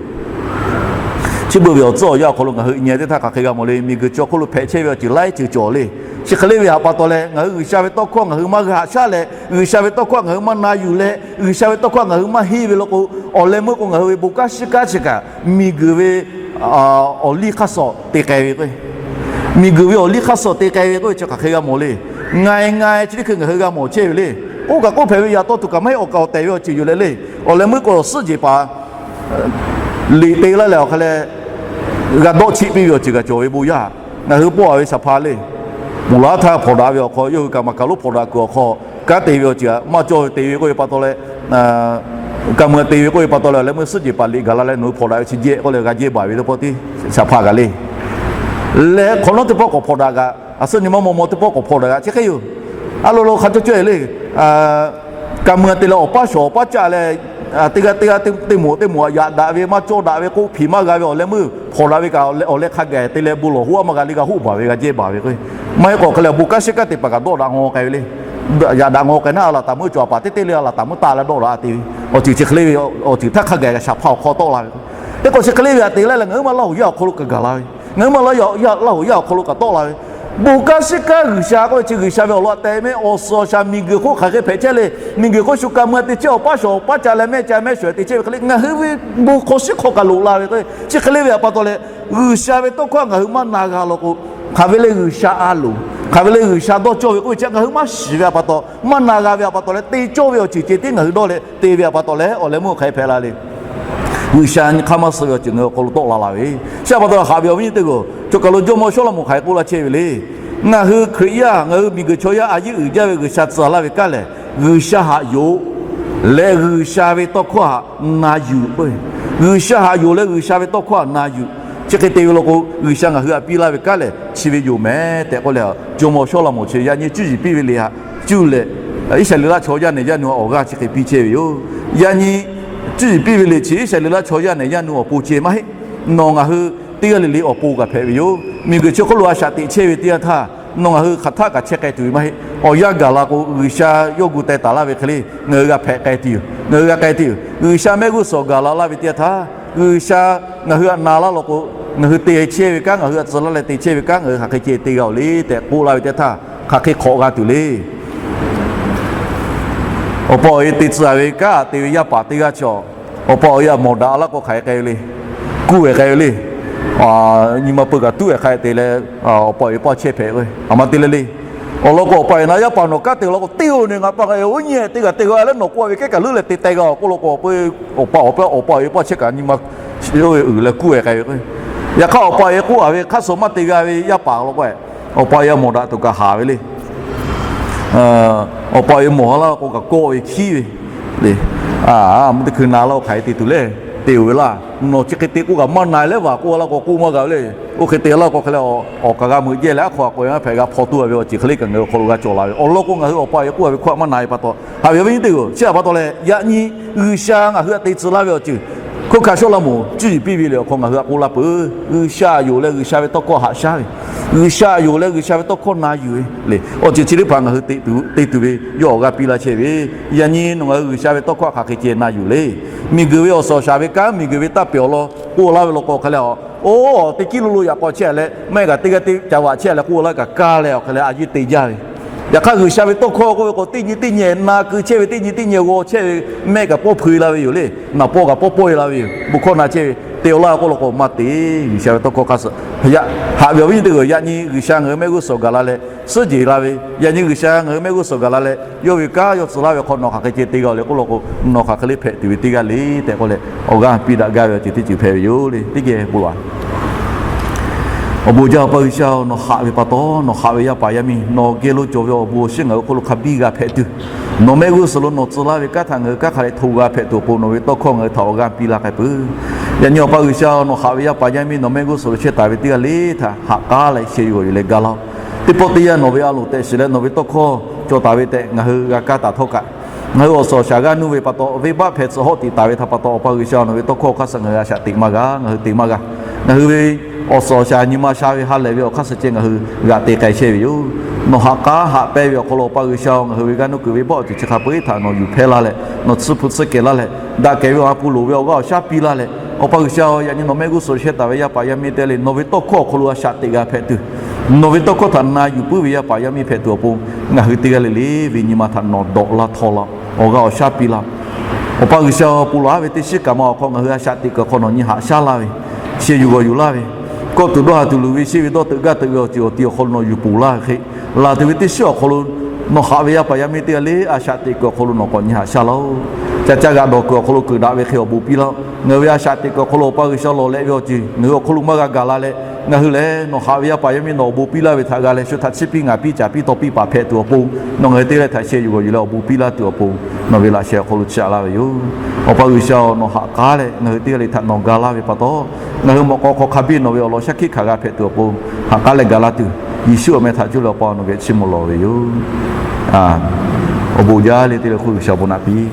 chi beuꞈ ve awˬ tcuhˉ awˬ yanˇ awˬ hk'aw lo ngaˬ hui nyi teˇ htaˇ hk'aˬ hk'e g'a mawˬ le. Miˬguiˬ chi awˬ hk'oˆ lo hpehꞈ chehˇ ve awˬ ceuˬ laiˉ ceuˬ cawˬ le. Chi hk'e le ve htaꞈ pa taw leh ngaˬ hui G'uiˬsha ve tawˇ hkawˇ ngaˬ hui maˇ g'a haꞈ shaˉ leh, G'uiˬsha ve tawˇ hkawˇ ngaˬ hui maˇ na yuˬ leh, G'uiˬsha ve tawˇ hkawˇ ngaˬ hui maˇ henˇ ve law k'o, awˬ leh meuˇ k'o ngaˬ hui ve bon kanˉ shiˉ kanˉ chi kaꞈ miˬguiˬ ve awˬ liˇ hk'aˇ suh te k'ai ve k'o, miˬguiˬ ve awˬ liˇ hk'aˇ suh te k'ai ve k'oˆ ve chi hk'aˬ hk'e g'a mawˬ le. Nga e nga e chi teˇ hkui ngaˬ hui g'a mawˬ chehˇ ve le. Oˇ kaꞈ k'oˆ hpehꞈ ve yaꞈ taw tuˬ kaꞈ maˇ heˆ, awˬ kaˍ awˬ tehˬ ve awˬ ceuˬ yoˬ leh le. Awˬ leh meuˇ k'o suhˉ jeˬ paˍ liꞈ te laˇ leh awˬ hk'aˇ leh g'a dawˆ cheˆ piˇ ve awˬ ceuˬ kaꞈ cawˬ ve bon yaˇ. Ngaˬ hui pawˆ a ve shaˍ hpaˇ le, moˍ laˉ htaˇ hpawnˬ daꞈ ve awˬ hk'aw, yawˇ hui kaꞈ maˬ kaˬ lonˉ hpawnˬ daꞈ kuiˬ awˬ hk'aw kanˉ te ve awˬ ceuˬ maˇ cawˇ ve te ve k'oˆ ve pa taw leh, kaꞈ mui te ve k'oˆ ve pa taw leh, awˬ leh meuˇ suhˉ jeˬ paˍ liꞈ gaˬ la leh nawˬ hui hpawnˬ daꞈ ve chi jehˇ k'oˆ leh g'a jehˇ baˬ ve teˇ pawˆ tiˉ shaˍ hpaˇ kaꞈ le. Leh hk'awꞈ nawˉ teˇ pawˆ k'awꞈ hpawnˬ daꞈ kaꞈ, a suhˉ nyi ma maw maw teˇ pawˆ k'awꞈ hpawnˬ daꞈ kaꞈ chi hk'e yoˬ. A lo lo hk'a cawˇ cawˇ e le. Kaꞈ mui te leh awˬ paˇ shawˍ awˬ paˇ caˆ leh, teˇ g'aˇ teˇ g'aˇ teˇ moˍ teˇ moˍ yaꞈ daꞈ ve maˇ cawˇ daꞈ ve k'oˆ hpiˍ maˇ g'a ve awˬ leh meuˇ hpawnˬ daꞈ ve kaꞈ awˬ leh hk'a gaˬ te leh bon lawˬ hoˆ a maˇ g'a le, g'a hoˆ baˬ ve g'a jehˇ baˬ ve k'o, maˇ heˆ k'o hk'e leh bon kanˉ shiˉ kanˉ te paˍ kaꞈ dawˆ daꞈ ngaw k'ai ve le. Yaꞈ daꞈ ngaw k'ai naˉ a laˬ taˍ meuˇ cawˬ a paˍ teˇ teˇ le a laˬ taˍ meuˇ taˆ leh dawˆ daꞈ a te ve awˬ ceuˬ chi hk'e le ve awˬ ceuˬ htaˇ hk'a gaˬ shaˍ hpaˇ awˬ hk'aw tawˆ la ve k'o, teˇ k'o chi hk'e le ve htaꞈ te laˇ leh ngaˬ huiˉ ma Laˇ huˍ yaˇ awˬ hk'aw lo kaꞈ gaˬ la ve, ngaˬ huiˉ ma Laˇ huˍ yaˇ awˬ hk'aw lo kaꞈ tawˆ la ve, bon kanˉ shiˉ kanˉ G'uiˬsha k'oˆ ve chi G'uiˬsha ve awˬ lawn a te mehˆ awˬ suhˍ awˬ shaˍ miˬguiˬ hk'oˆ hk'aˬ hk'e hpehꞈ chehˇ le. Miˬguiˬ hk'oˆ shu kaꞈ mui te chehˇ awˬ paˇ shawˍ awˬ paˇ caˆ leh mehˆ caˆ mehˆ shawˍ te chehˇ ve hk'e le ngaˬ hui ve bon hk'aw shiˉ hk'aw kaꞈ loꞈ la ve k'o, chi hk'e le ve htaꞈ pa taw leh G'uiˬsha ve tawˇ hkawˇ ngaˬ hui maˇ na g'a law k'o, hk'aˬ ve le G'uiˬsha a loˍ, hk'aˬ ve le G'uiˬsha dawˇ cawˇ ve k'oˆ ve chi ngaˬ hui maˇ shiˍ ve htaꞈ pa taw, maˇ na g'a ve htaꞈ pa taw leh te cawˇ ve awˬ ceuˬ ceh tiˉ ngaˬ hui dawˇ leh te ve htaꞈ pa taw leh awˬ leh meuˇ hk'aˬ hpehꞈ la le. G'uiˬsha nyi hk'aˇ maˇ suh ve awˬ ceuˬ ngaˬ hui awˬ hk'aw lo tawˆ la la ve. Chi htaꞈ pa taw haꞈ ve awˬ viˉ nyi teˇ g'aˇ, chaw kaˬ lo Jawˇmawˇ Sawˉlaꞈmonˍ hk'aˬ hk'e k'oˆ laˇ chehˇ ve le. Ngaˬ hui Hkriꞈ yaˇ ngaˬ hui miˬguiˬ chaw yaˇ a yeˇ uiˍ jaˇ ve G'uiˬsha tcuh laˇ ve kanˉ lehˬ, G'uiˬsha htaꞈ yonˍ leh G'uiˬsha ve tawˇ hkawˇ htaꞈ na yuˬ k'o, G'uiˬsha htaꞈ yonˍ leh G'uiˬsha ve tawˇ hkawˇ htaꞈ na yuˬ. Chi hk'e te ve law k'o, G'uiˬsha ngaˬ hui htaꞈ piˇ laˇ ve kanˉ lehˬ chi ve yoˬ mehˍ tehꞈ k'oˆ leh, Jawˇmawˇ Sawˉlaꞈmonˍ chi yaꞈ nyi cuˇ yiˍ piˇ ve le htaꞈ cuˇ leh, Iˉsaˍreˍlaˆ chaw yaˇ nehˬ yaˇ nu awˬ g'aˇ chi hk'e piˇ chehˇ ve yoˬ. Yaꞈ nyi cuˇ yiˍ piˇ ve le chi Iˉsaˍreˍlaˆ chaw yaˇ nehˬ yaˇ nu awˬ pon ceh maˇ heˆ. Nawˬ ngaˬ hui teˇ g'aˇ le le awˬ pon kaꞈ hpehꞈ ve yoˬ. Miˬguiˬ chi hk'oˆ lo a shaꞈ teꞈ chehˇ ve teˇ yanˇ htaˇ, nawˬ ngaˬ hui hk'aˬ htaˆ kaꞈ chehˇ k'ai tuˬ ve maˇ heˆ. Awˬ yanˇ gaˬ la k'o, G'uiˬsha yawˇ gu teh taˍ laˇ ve hk'e le ngaˬ hui g'a hpehꞈ k'ai tuˬ yoˬ. Ngaˬ hui g'a k'ai tuˬ yoˬ. G'uiˬsha mehˆ g'uˇ suhˍ gaˬ la laˇ ve teˇ yanˇ htaˇ, G'uiˬsha ngaˬ hui htaꞈ na laˇ law k'o, ngaˬ hui te chehˇ ve kanˉ, ngaˬ hui htaꞈ tcuh laˇ leh te chehˇ ve kanˉ ngaˬ hui hk'aˬ hk'e ceh te g'a-oˬ le tehꞈ k'oˆ laˇ ve teˇ yanˇ htaˇ, hk'aˬ hk'e hk'awꞈ g'a tuˬ le. Awˬ pa awˬ e te tcuh ve kanˉ te ve yaˇ paˍ teˇ g'aˇ chaw, awˬ pa awˬ e htaꞈ mawˬ daꞈ laˇ k'o hk'aˬ hk'e k'ai ve le. Kuˇ ve k'ai ve le. Nyi ma peuˬ kaꞈ tuˉ ve hk'a te leh, awˬ pa awˬ e paˇ chehˇ hpehꞈ ve a ma te le le. Awˬ lawn k'o awˬ pa awˬ e na yaˇ paˍ nawˬ kanˉ te law k'o, teˇ oˬ ne ngaˬ pa oˬ nyi te kaꞈ te g'a leh nawˬ k'oˆ ve kehˉ kaꞈ leuˉ leh te teh g'a k'oˆ law k'o, awˬ pa awˬ pa awˬ pa awˬ e paˇ chehˇ kaꞈ nyi ma uiˍ leh kuˇ ve k'ai ve. Yaꞈ hk'aˇ awˬ pa awˬ e k'oˆ a ve hk'aˇ suh maˇ te g'a ve yaˇ paˍ law k'o, awˬ pa awˬ e mawˬ daꞈ tuˬ kaꞈ haˍ ve le. Awˬ pa awˬ e mawˬ laˇ k'o kaꞈ kawˆ ve hkiˉ ve le. Mvuhˇ teˇ hkui na laˇ k'o hk'aˬ hk'e te tuˬ le. Te-oˬ ve laˇ, nawˬ chi hk'e te k'oˆ kaꞈ maˇ na leh vaˬ k'oˆ laˇ k'o k'oˆ maˇ g'a ve le. Oˇ hk'e te laˇ k'o hk'e leh awˬ kaꞈ g'a meuꞈ jehˇ leh aˉ hk'aw a k'o yaˇ hpehꞈ g'a hpaw tuˬ a ve awˬ ceuˬ hk'e le kaꞈ ngaˬ hui awˬ hk'aw lo g'a cawˬ la ve. Awˬ lawn k'o ngaˬ hui awˬ pa awˬ e k'oˆ a ve hkawˇ maˇ na ve pa taw, haꞈ ve awˬ viˉ nyi teˇ g'aˇ, chi htaꞈ pa taw leh yaꞈ nyi G'uiˬsha ngaˬ hui htaꞈ te tcuh laˇ ve awˬ ceuˬ hk'oˆ hkanˍ Sawˉlaꞈmonˍ cuˇ yiˍ piˇ ve le awˬ hk'aw ngaˬ hui htaꞈ k'oˆ laˇ peuˬ. G'uiˬsha yonˍ leh G'uiˬsha ve tawˇ hkawˇ haꞈ shaˉ ve, G'uiˬsha yonˍ leh G'uiˬsha ve tawˇ hkawˇ na yuˬ ve le. Awˬ ceuˬ chi teˇ hpaˍ ngaˬ hui te tuˬ ve yawˇ awˬ g'aˇ piˇ laˇ chehˇ ve. Yaꞈ nyi nawˬ ngaˬ hui G'uiˬsha ve tawˇ hkawˇ hk'aˬ hk'e ceh na yuˬ le. Miˬguiˬ ve awˬ suhˍ awˬ shaˍ ve kanˉ, miˬguiˬ ve taˇ pehˍ awˬ lawn k'oˆ laˇ ve law k'o hk'e leh, oˇ teˇ kiˇ lo lo yaꞈ k'aw chehˇ leh, maˇ heˆ kaꞈ teˇ g'aˇ teˇ ca vaꞈ chehˇ leh k'oˆ laˇ kaꞈ kaˇ leh awˬ hk'e leh a yeˇ te jaˇ ve. Yaꞈ hk'aˇ G'uiˬsha ve tawˇ hkawˇ k'oˆ ve k'o, teˇ nyi teˇ nyi na keu chehˇ ve, teˇ nyi teˇ nyi g'aw chehˇ ve, mehˆ kaꞈ pawˇ hpeu la ve yoˬ le. Naˍ pawˇ kaꞈ pawˇ pawˇ e la ve yoˬ. Bon hkawˇ na chehˇ ve te-o laˇ k'oˆ law k'o maˇ te. G'uiˬsha ve tawˇ hkawˇ hk'a suh haꞈ ve awˬ viˉ nyi teˇ g'uiˬ, yaꞈ nyi G'uiˬsha ngaˬ hui mehˆ g'uˇ suhˍ gaˬ la leh suhˉ jeˬ la ve, yaꞈ nyi G'uiˬsha ngaˬ hui mehˆ g'uˇ suhˍ gaˬ la leh yawˇ ve kanˉ yawˇ tcuh laˇ ve hk'aw nawˬ hk'aˬ hk'e ceh te g'a-oˬ le k'oˆ law k'o, nawˬ hk'aˬ hk'e le hpehꞈ tuˬ ve teˇ g'aˇ le tehꞈ k'oˆ leh, awˬ g'aˇ piˇ daꞈ gaˇ ve awˬ ceuˬ teˇ ceuˬ hpehꞈ ve yoˬ le. Teˇ geh bon lawˬ. Awˬ bon jaˇ Awˬ pa G'uiˬsha-oˬ, nawˬ haꞈ ve pa taw, nawˬ haꞈ ve yaˇ paˍ yaˇ miˇ nawˬ geh lo cawˬ ve awˬ bon awˬ shinˉ ngaˬ hui hk'oˆ lo hk'a biˇ g'a hpehꞈ tuˬ, nawˬ mehˆ g'uˇ suhˍ lo nawˬ tcuh laˇ ve kanˉ htaꞈ ngaˬ hui kanˉ hk'a leh hto g'a hpehꞈ tuˬ awˬ pon nawˬ ve tawˇ hkawˇ ngaˬ hui htaꞈ awˬ g'aˇ piˇ laˇ k'ai peuˬ. Yaꞈ nyi Awˬ pa G'uiˬsha-oˬ, nawˬ haꞈ ve yaˇ paˍ yaˇ miˇ nawˬ mehˆ g'uˇ suhˍ lo chehˇ taˍ ve teˇ g'aˇ le htaꞈ ha k'aˉ leh sheh yuˬ g'awˬ yuˬ leh ga laˇ-oˆ. Teˇ pawˆ teˇ yanˇ nawˬ ve a loˍ tehꞈ shiˍ leh nawˬ ve tawˇ hkawˇ cawˬ taˍ ve tehꞈ ngaˬ hui g'a kaˇ taˍ htawˇ kaꞈ, ngaˬ hui awˬ suhˍ awˬ shaˍ g'aˇ nuˇ ve pa taw, venˇbaˆ hpehꞈ tcuh hawˆ tiꞈ taˍ ve htaꞈ pa taw, Awˬ pa G'uiˬsha nawˬ ve tawˇ hkawˇ awˬ hk'aˇ suh ngaˬ hui a shaꞈ teꞈ maˇ g'a, ngaˬ hui te maˇ g'a. Ngaˬ hui ve awˬ suhˍ awˬ shaˍ nyi ma sha ve ha lehˬ ve awˬ hk'aˇ suh ceh ngaˬ hui g'aꞈ te k'ai chehˇ ve yoˬ. Nawˬ haꞈ k'aˉ haꞈ pehnˇ ve awˬ hk'aw lo Awˬ pa G'uiˬsha-oˬ, ngaˬ hui ve g'aˇ nuˇ kuiˬ venˇbaˆ awˬ ceuˬ chi hk'a peu-eˬ htaꞈ nawˬ yuˬ hpehˇ laˇ leh, nawˬ tsuhˇ hpu tsuhˇ kehˬ laˇ leh, daꞈ kehˬ ve awˬ ha hpu loˍ ve awˬ g'aˇ awˬ shaˉ piˇ laˇ leh, Awˬ pa G'uiˬsha-oˬ, yaꞈ nyi nawˬ mehˆ g'uˇ suhˍ lo chehˇ taˍ ve yaˇ paˍ yaˇ miˇ teˇ g'aˇ le nawˬ ve tawˇ hkawˇ awˬ hk'aw lo a shaꞈ teꞈ g'a hpehꞈ tuˬ, nawˬ ve tawˇ hkawˇ htaꞈ na yuˬ puiˉ ve yaˇ paˍ yaˇ miˇ hpehꞈ tuˬ awˬ pon, ngaˬ hui teˇ g'aˇ le le ve nyi ma htaꞈ nawˬ dawꞈ laˇ htawˇ laˇ, awˬ g'aˇ awˬ shaˉ piˇ laˇ. Awˬ pa G'uiˬsha-oˬ, pon lawˬ-aˉ ve teˇ shiˉ kaꞈ ma awˬ hk'aw ngaˬ hui a shaꞈ teꞈ kuiˬ awˬ hk'aw nawˬ nyi haꞈ shaˉ laˇ ve, sheh yuˬ g'awˬ yuˬ laˇ ve, kawˆ tuˬ dawˇ ha tuˬ luˬ ve shehˇ ve dawˇ teuꞈ gaˇ teuꞈ ve awˬ ceuˬ awˬ ti awˬ hk'aw lo nawˬ yuˬ ponˬ laˇ ve hk'e, laˬ tuˬ ve teˇ shiˉ awˬ hk'aw lo nawˬ haꞈ ve yaˇ paˍ yaˇ miˇ teˇ g'aˇ le a shaꞈ teꞈ kuiˬ awˬ hk'aw lo nawˬ k'awꞈ nyi haꞈ shaˉ laˇ-oˆ. Ca caˇ g'aꞈ dawˬ kuiˬ awˬ hk'aw lo keuˍ daꞈ ve hk'e awˬ bon piˇ laˇ-oˆ. Ngaˬ hui ve a shaꞈ teꞈ kuiˬ awˬ hk'aw lo Awˬ pa G'uiˬsha lawˬ leh ve awˬ ceuˬ ngaˬ hui awˬ hk'aw lo maˇ g'a gaˬ la leh, ngaˬ hui lehˬ nawˬ haꞈ ve yaˇ paˍ yaˇ miˇ nawˬ awˬ bon piˇ laˇ ve htaꞈ g'a leh shu htaꞈ chiˇ piˇ ngaˬ piˇ caˍ piˇ taw piˇ paˍ hpehꞈ tuˬ awˬ pon, nawˬ ngaˬ hui teˇ g'aˇ le htaꞈ sheh yuˬ g'awˬ yuˬ leh awˬ bon piˇ laˇ tuˬ awˬ pon, nawˬ ve laꞈ sheh awˬ hk'aw lo chiˇ aꞈ laˇ ve yoˬ. Awˬ pa G'uiˬsha-oˬ, nawˬ haꞈ k'aˉ leh ngaˬ hui teˇ g'aˇ le htaꞈ nawˬ ga laˇ ve pa taw, ngaˬ hui mawꞈ k'aw hk'aw hk'a biˇ nawˬ ve awˬ lawn shaˉ hkiˆ hkanˍ g'a hpehꞈ tuˬ awˬ pon, haꞈ k'aˉ leh ga laˇ tuˬ, Yeˍsuˆ awˬ meh htaꞈ cuˇ leh Awˬ pa nawˬ geh chiˇ mvuh lawˬ ve yoˬ. Awˬ bon jaˇ le teˇ le hk'oˆ G'uiˬsha bon naꞈ piˇ